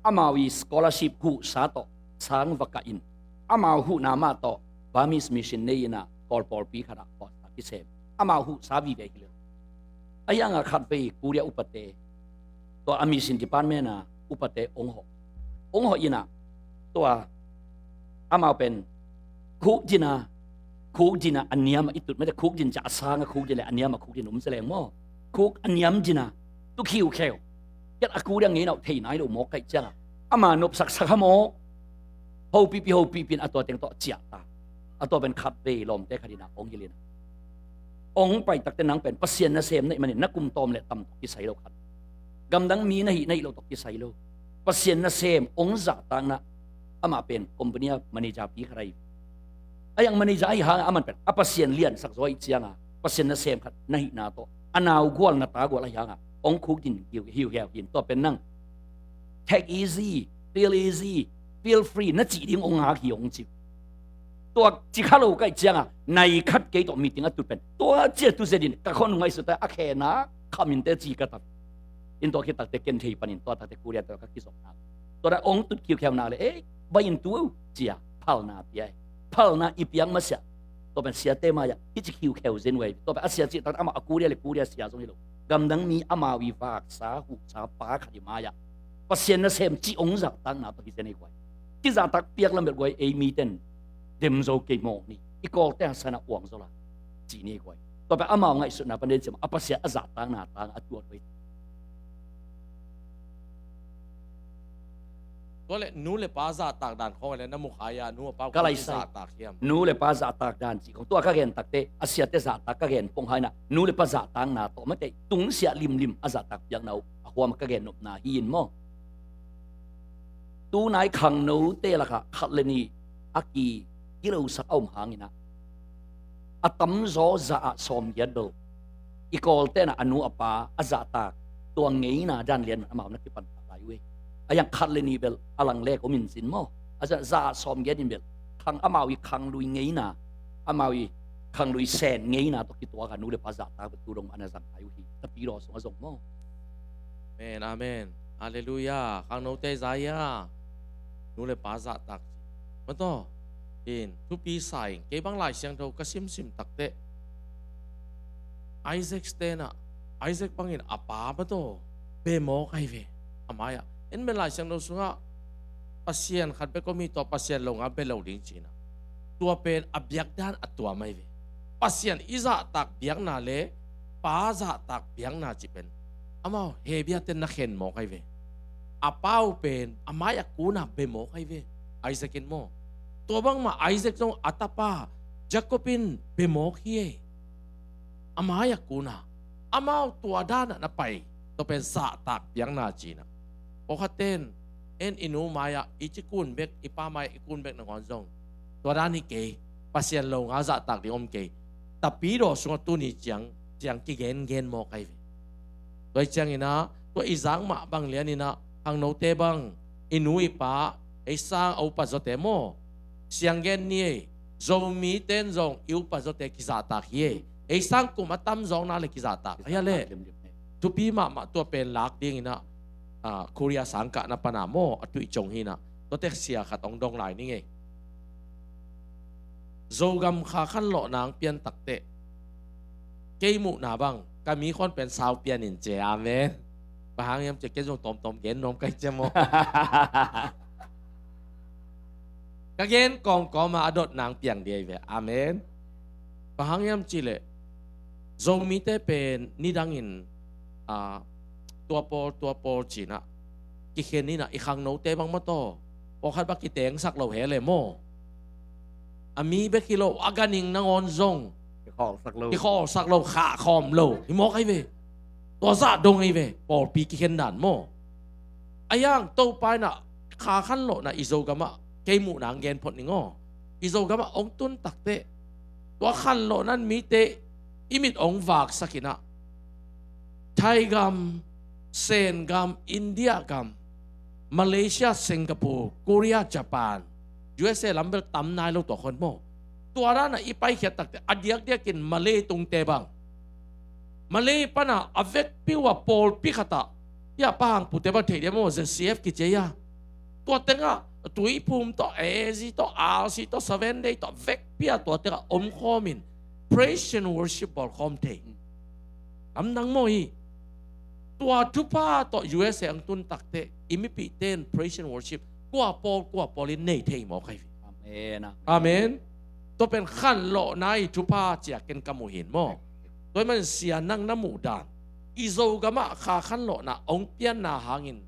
Amau i scholarship huhsa tawh sang va kah in, amau huhna mah tawh Burmese mission nei in ah Kawl pawlpi khat ah pawlsa kisem. Amau huhsa vive hi lel. Ahi hangah khatvei Korea upate, tua a mission department a upate hong hawh. Hong hawh in ah tua amau pen khukdin a, khukdin a a niam a i tut mate, khukdin ciah a sang a khukdin le a niam a khukdin um ci leng maw. Khuk a niam din a, tu khiukheu. Kiat a Korea ngeina uh thei nai lo mawk ka hih ciangah ama nopsak sak ha maw. Hopihpih, hopihpih in a tua teng tawh ciah ta. A tua pen khatvei lawmte khat in ah hong hilh in ah, hong pai tak teh nang pen Pasian nasem na hih manin na kum tawm le tam tawh kisai lo khat. Gamdang mi na hih na hih loh tawh kisai lo. Pasian nasem hong zahtakna, amah pen company a manager pi khat ahi. Ahi hang manager ahi hangah aman pen a Pasian liansak zaw ahih ciangah Pasian nasem khat na hihna tawh a naugual na tagual ahi hangah hong khukdin hiuhiau hi in, tua pen nang take easy, feel easy, feel free na cih ding hong ngak hi hong ci. Tua ci kha lo ka hih ciangah nai khat kei tawh meeting a tut pen tua ciah tu zetin ka khuanung ngaihsut a, a khena khaminte ci ka tam. In tua khit tak teh ken thei panin tua tak teh Korea tawh ka kizopna, tua na hong tut khiukheu nak le, ei, bai in tu cia phalna pia hi. Phalna i piak masiah tua pen siate mai-ah hici khiukheu zen uh hi. Tua pen a sia cih tak amah a Korea le Korea sia zong hi lo, gamdang mi amau i vaksa huhsa pa khat i mai-ah Pasian nasem cih hong zahtakna tawh hi zen hi guai. Kizahtak piak lam bel guai, ei miten dem zo kei mawk ni, i Kawlte a san a uang zaw lai cih ni guai. Tua pen amau ngaihsutna pan den ciam a Pasian a zahtakna tang a tuat uh hi. Tua le nu le pa zahtak dan khawng le na mukhai a nu a pa ka laisai zahtak hiam? Nu le pa zahtak dan cih khawng tua ka gen takte a siate zahtak ka gen pong haina nu le pa zahtakna tawh mate tungsiah limlim a zahtak piakna uh a huam a ka gen nopna hi in maw? Tunai khangnote lakah khat le nih a ki kilosak a om hanginah a tamzaw za ah sawmgiat bel i kawltenah a nu a pa a zahtak tua ngeina dan lian man amau na kipan lai uh hi. A yang khat le nih bel a lang lek om in cin maw? A za ah sawmgiat in bel khang amau i khanglui ngeina amau i khanglui sen ngeina tawh kituaka nu le pa zahtak bel tu dong ana zang lai uh hi. Tapidaw sung a zong maw? Amen, amen. Halleluiah. Khangnote zaya nu le pa zahtak ci mataw in thupi sa in kei bang Lai Siangtho ka simsim takte Isaac tenah Isaac bangin a pa mataw bemawk ahi ve. A mai-ah en men Lai Siangtho sungah Pasian khat bek om hi tua Pasian lo nga bia lo ding cinah tua pen a biakdan a tuam ahi ve. Pasian i zahtak biakna le pa zahtak biakna ci pen amau Hebru ten na khen mawk ahi ve. A pa uh pen a mai a kuna bemawk ahi ve. Isaac in maw tua bangmah Isaac zong a tapa Jacob in bemawk hi ei. A mai a kuna amau tua danah na pai tua pen zahtak biakna cinah pawkhat ten en i nu mai-ah i ci kun bek i pa mai-ah i kun bek nangawn zong tua dan hi kei. Pasian lo nga zahtak ding om kei. Tapidaw sungah tuni ciang ciang kigengen mawk ahi ve. Tua hi cianginah tua i zak mah bang lianinah khangnote bang i nu i pa ei sang a upa zawte maw sianggen ni ei. Zomi ten zong i upa zawte kizahtak hi ei. Ei sang kum a tamzawkna le kizahtak ahi a le thupi mahmah tua pen lak dinginah Korea sangkahna pana maw a tuih cong hinah tua teksia khat hong dong lai ning ei. Zogam kha khanlawh nang pian takteh kei muhna bang ka mi khawn pen sau pian in ce. Amen. Bang hang hiam cia ken zong tawmtawm gen nuam kai cia maw? Ka gen kawmkawm a a dot nang piang dia i ve. Amen. Bang hang hiam ci leh Zomite pen nidangin a tua pawl tua pawl cinah kikhen inah i khangnote bang mataw pawlkhat bang kitengsak lo he le maw? A mi bek hi lo a ganing nangawn zong kikhawlsak lo, kikhawlsak lo, khahkhawm lo hi mawk ahi ve. Tua zah dong ahi ve pawlpi kikhen dan maw? A yang Topa inah kha khanlawhna i Zogamah kei muhna ang gen phot ning aw. I Zogamah hong tun takteh tua khanlawhna in mite i mit hong vaksak inah Thai gam, Sen gam, India gam, Malaysia, Singapore, Korea, Japan, U S A lam bel tam nai lo tua khawn maw? Tua danah i paikhiat takteh a diakdiakin Malay tungte bang Malay pana a vekpi uh a pawlpi khatah hia pa hang pute bang theih dia maw Z C F kici a hia? Tua tengah Tuiphum tawh A Z tawh R C tawh Seven Day tawh vekpi a tua tengah omkhawmin praise and worship bawlkhawm thei. Lamdang maw hi? Tua thupha tawh U S A ang tun takteh i mipihte in praise and worship kua pawl kua pawl in nei thei mawk ahi ve. Amen. Amen. Tua pen khanlawhna i thupha cia ken ka muh hin maw? Tua hi man sia nang na muh dan i Zogamah kha khanlawhna hong pianna hangin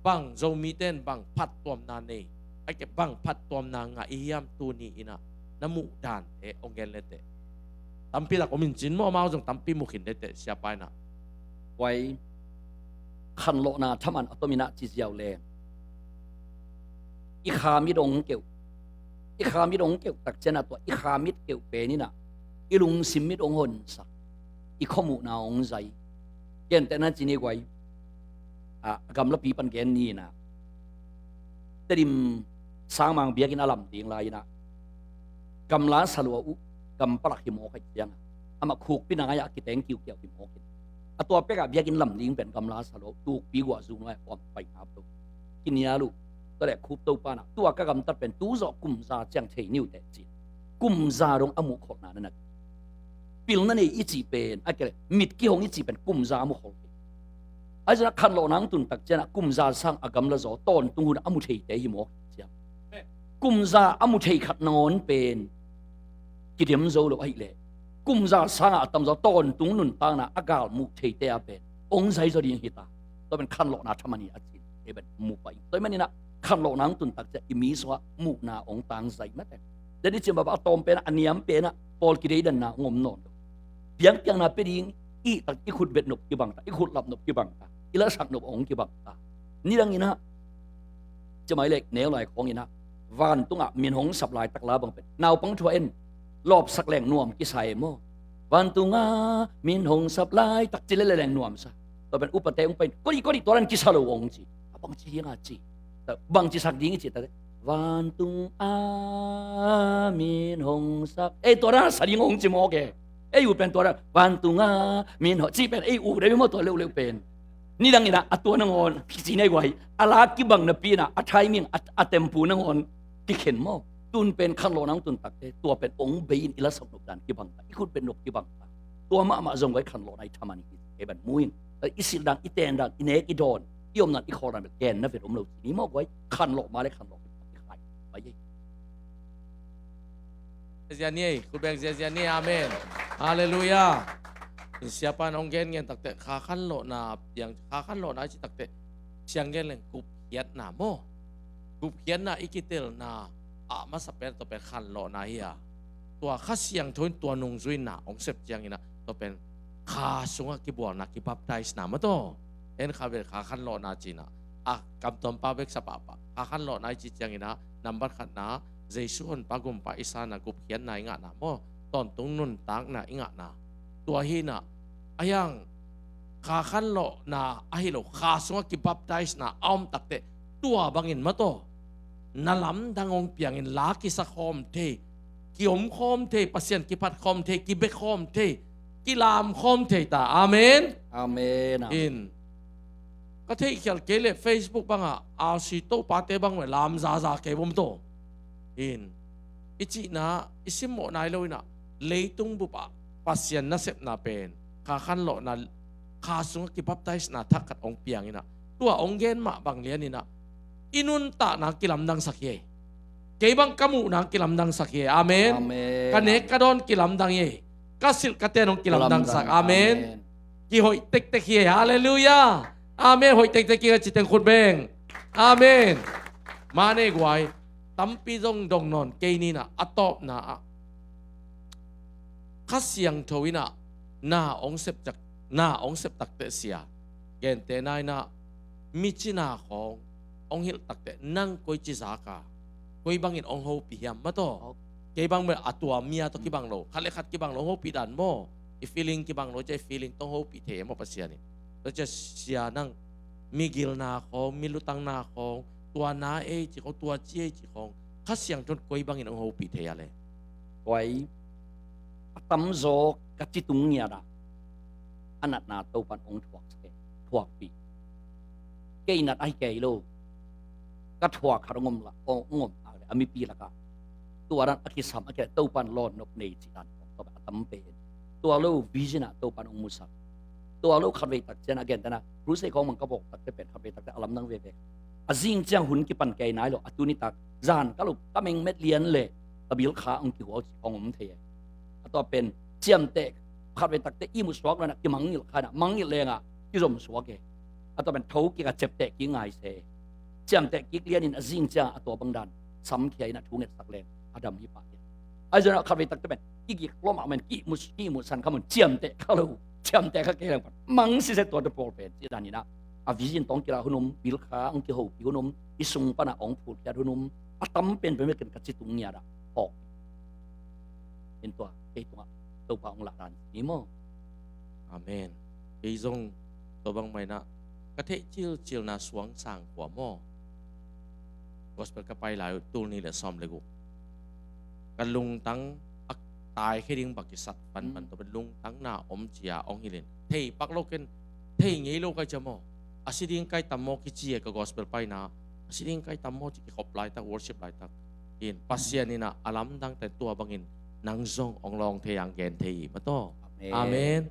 bang Zomite in bang phattuamna nei, a ke bang phattuamna ngah i hiam tuni inah na muh dante hong gen leteh. Tampi lak om in cin maw amau zong tampi mu khin leteh siapa inah. Huai khanlawhna thaman a tominah ci ziau leng i kha mit hong keuh, i kha mit hong keuh takcianah tua i kha mit keuh peninah i lungsim mit hong honsak, i khuamuhna hong zai. Gentehna ci ni guai a gamlapi pan gen ni inah Tedim sangmang biakinn a lam ding lai inah gamla salua uh gam palak hi mawk ahi ciangah amah khukpi nangaiah a kiteng kiukiau hi mawkin a tua pekah biakinn lam ding pen gamla salua uh tukpi guah zung nuai a kuam pai ngap lo. Kinial uh tua le khup Topa nah tua ka gamtat pen tuzawh kumza ciang thei niuteh ci. Kumza dong a muh kholhna na nak pilna nei i cih pen a kele mit kihong i cih pen kumza a mu khol kei. Ahi zongin a khanlawhna ang tun takcianah kumza sang a gamla zaw tawntung hun a mu theite hi mawk ciang kumza a mu thei khat nangawn pen kidem zo lo ahih leh kumza sangah a tamzaw tawntung nuntakna a galmuh theite a pen hong zai zaw ding hita. Tua pen khanlawhna thaman hi a cin ei pen mu pah ing. Tua hi maninah khanlawhna hong tun tak ciang i mi sungah muhna hong tangzai mate. Tua ni ciang baba a tawm penah, a niam penah pawl kideidanna hong om nawn lo. Piangpiakna pia ding i hih tak i khut bet nop kibang ta, i khut lap nop kibang ta, i lasak nop hong kibang ta. Nidang inah, cimai lek neu lai khawng inah, vantungah min hong sap laitak la bang pen naupang thu a en, lawpsak leng nuam kisa e maw. Vantungah min hong sap laitak ci lele leng nuamsa. Tua pen upate hong pai in, koi dih, koi dih, tua dan kisa lo hong ci. A bangci dinga ci, bangci sak ding i ci ta, vantungah min hong sap, ei, tua dan sa ding hong ci mawk e. Ei ut pen tua dan, vantungah min hong, ci pen ei ut e maw, tua leuleu pen. Nidang inah a tua nangawn kici nei guai, a la kibang napi inah a timing, a, a tempu nangawn kikhen maw. Tun pen khanlawhna hong tun takte tua pen hong bei in, i lasak nop dan kibang ta, i khut bet nop kibang ta. Tua mahmah zong guai khanlawhna i thaman hi. Kei ban mu in, i silh dan, i ten dan, i nek i dawn, i om dan, i khawl dan bel genna vet om lo ci ni maw guai. Khanlawh ma le khanlawh i khai pai ei. Ziazia ni ei, khut beng ziazia ni ei. Amen. Halleluiah. In siapa in hong gen ngen takte kha khanlawhna piang, kha khanlawhna i ci takte siang gen leng gupkhiatna maw. Gupkhiatna i kitelna ah masa pen tua pen khanlawhna hi a. Tua Kha Siangtho in tua nungzuina hong sep ciang inah tua pen kha sungah kibualna, kibaptisena maw tua. En kha vel kha khanlawhna ci inah a kamtuampa bek sa pahpah. Kha khanlawhna i ci ciang inah nambat khatna, Jesu honpa gumpa i sanna gupkhiatna i ngahna maw, tawntung nuntakna i ngahna. Tua hi inah a hiang kha khanlawhna ahi lo, kha sungah kibaptisena a om takte tua bangin maw tua na lamdang hong piangin la kisa khawm thei, kiom khawm thei, Pasian kiphat khawm thei, kibek khawm thei, kilam khawm thei ta. Amen. Amen. In ka theihkhial kei le Facebook bangah R C topate bang ve lam zaza kei bom to. In i cihna i simmawh nai lo inah leitung bupah Pasian nasepna pen kha khanlawhna, kha sungah kibaptisena thak khat hong piang inah tua hong gen mah bang lian inah i nuntakna kilamdangsak hi ei. Kei bang ka muhna kilamdangsak hi ei. Amen. Amen. Ka nek ka dawn kilamdang hi ei. Ka silh ka ten hong kilamdangsak. Amen. Kihoih tektek hi ei. Halleluiah. Amen. Hoih tektek hi ka ci teng khut beng. Amen. Mane guai, tampi zong dong nawn kei ni inah a tawpna ah Kha Siangtho inah na hong sep tak, na hong sep takte sia, gente na inah mi cina khawng hong hilh takte nang koi ci zak a, koi bangin hong hopih hiam maw tua. Kei bang bel a tua mi a tawh kibang lo, khat le khat kibang lo hong hopih dan maw. I feeling kibang lo cia i feeling tawh hong hopih thei e maw Pasian in. Tua cia sia nang mi gilna khawng, mi lutangna khawng, tua na ei ci khawng, tua ci ei ci khawng, Kha Siangtho in koi bangin hong hopih thei a le. Koi a tamzaw ka ci tung ngiat ah a natna Topan hong thuak sak e, thuakpih. Kei nat ahi kei lo, ka thuak khat hong om la, hong om a le a mipi lakah tua dan a kisam a kia Topan lawn nop nei ci dan a tam pen. Tua lo vision ah Topan hong musak. Tua lo khatvei tak cian a gentena crusade khawng mang ka bawk takte pen khatvei takte a lamdang veve. A zing ciang hun kipan kei nai lo, a tuni tak zan ka lo ka mengmet lian le ka bil kha hong kihuau ci hong om thei e. A tua pen ciamteh khatvei takte ihmu suak lo na kimangngilh kha na, mangngilh lengah kizom suak e. A tua pen tho kik a ciapteh kik ngai se. Ciamteh kik lianin a zing ciang a tua bang dan samkhia in a thu ngetsak leng a dam hi pah hi. Ahi zongin a khatvei takte pen kigik lua mahmah in kihmu, kihmu san kha mun ciamteh kha lo, ciamteh kha kei leng pan mang sise tua te pawl pen ci dan in a, a vision tawh hong kilah hun om, bil kha hong kihopih hun om, i sung pan a hong phulkhiat hun om, a tam penpen bek in ka ci tung ngiat ah awk in tua kei tungah Topa hong lah dan hi maw? Amen. Kei zong tua bang mah in a ka theih cilcilna suang sang khua maw? Gospel ka pai lai uh tul nih le sawm le guk, ka lungtang a taikhia ding bang kisat panpan, tua pen lungtang na om cia hong hilhin thei pak lo ken, thei ngei lo kai cia maw? A si ding kai tam maw kici e ka gospel paina. A si ding kai tam maw ci kikhop laitak, worship laitak in Pasian in a, a lamdangte tua bangin nang zong hong lawng thei ang gen thei hi maw tua. Amen. Amen.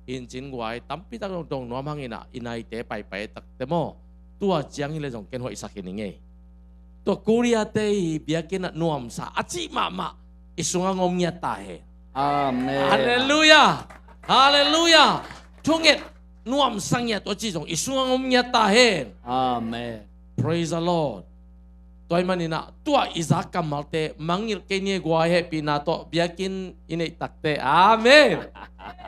In cin guai tampi tak dong dong nuam hang in a, i naite paipai takte maw, tua ciang hi le zong ken hoihsak hi ning ei. Tua Korea te hi biakinn ah nuamsa a cih mahmah i sungah ngom ngiat ta hen. Amen. Halleluiah. Halleluiah. Thunget nuamsa ngiat tua cih zong i sungah ngom ngiat ta hen. Amen. Praise the Lord. Tua ahih manin ah, tua i za kammalte mangngilh kei ni e guai, hehpihna tawh biakinn i neih takte. Amen.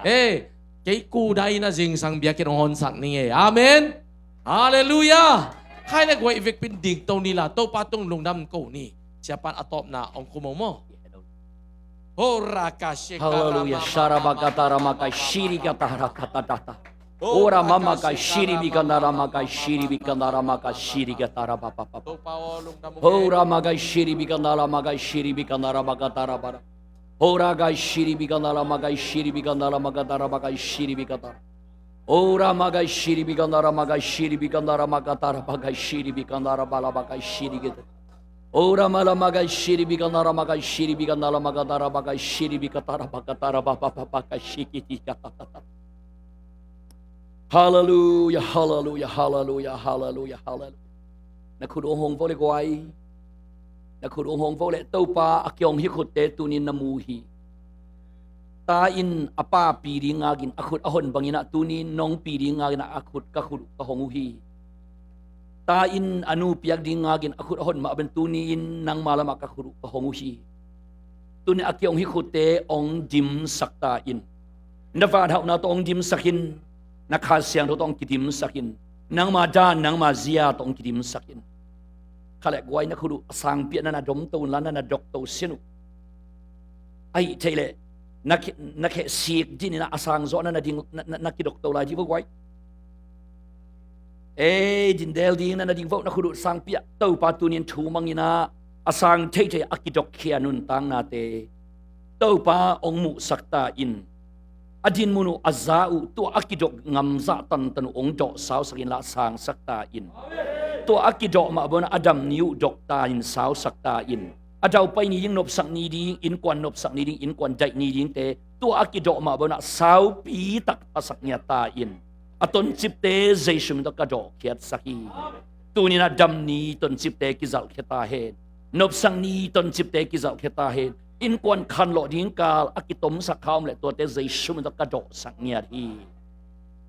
Hei, kei kudai in ah zingsang biakinn hong honsak ning e. Amen. Halleluiah. Khai le guai, i vekpi in dingto ni la, Topa tung lungdam ko ni. Siapa'n a tawpna hong khum o maw. Hora ka sheka Hallelujah. Rama Sharabakata ramaka shirikata rakatata. Ora mama ka shiribikana ramaka shiribikana ramaka shirikata rabapapa. Hora maka shiribikana ramaka shiribikana rabakata rabara. Hora ka shiribikana ramaka shiribikana ramakata rabaka shiribikata. Ora maka shiribikana ramaka shiribikana ramakata rabaka shiribikana rabalabaka shirikata. Ora mala maka shiribikana ramaka shiribikana ramakata rabaka shiribikata rabakata rabapapapaka shikiti kata. Halleluiah, halleluiah, halleluiah, halleluiah, halleluiah. Na khut uh hong vo le guai. Na khut uh hong vo le. Topa a kihong hi khutte tuni in na mu hi. Ta in a pa pi ding ngakin a khut a hon bangin ah tuni in nong pi ding ngakin ah a khut, ka khut uh ka hong uh hi. Ta in a nu piak ding ngakin a khut a hon mah bangin tuni in nangma lamah ka khut uh ka hong uh hi. Tuni a kihong hi khutte hong dimsak ta in. Na vanhauhna tawh hong dimsak in. Na Kha Siangtho tawh hong kidimsak in. Nangma dan, nangma zia tawh hong kidimsak in. Kha le guai, na khut uh a sangpi ah na na domto un la, na na dokto sin uh. Ahih theih leh na khe, na kheh sik din in ah a sang zawh na na ding, na, na, na kidokto lai ding vo guai. Ei, dindel ding na na ding vo, na khut uh sangpi ah. Topa tuni in thu mang in ah a sang theithei a kidok khia nuntaknate Topa hong muhsak ta in. A dinmun uh, a za uh, tua a kidok ngamzah tantan uh hong dawh sausak in la, sangsak ta in. Tua a kidawh mah bangin a dam ni uh dok ta in, sausak ta in. A daupai ni ding, nopsak ni ding, innkuan nopsak ni ding, innkuan daih ni dingte tua a kidawh mah bangin saupi tak phasak ngiat ta in. A toncipte Jesu min tawh ka dawhkhiatsak hi. Tuni in ah dam ni toncipte kizalhkhia ta hen. Nopsak ni toncipte kizalhkhia ta hen. Innkuan khanlawh ding kal a kitomsak kha om leh tuate Jesu min tawh ka dawhsak ngiat hi.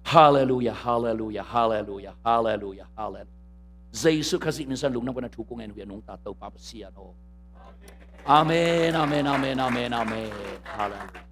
Halleluiah, halleluiah, halleluiah, halleluiah, halleluiah. Jesu Khazih min suang lungdam ko na, thu kong en uh hi a, nungta Topa Pasian aw. Amen, amen, amen, amen, amen. Halleluiah.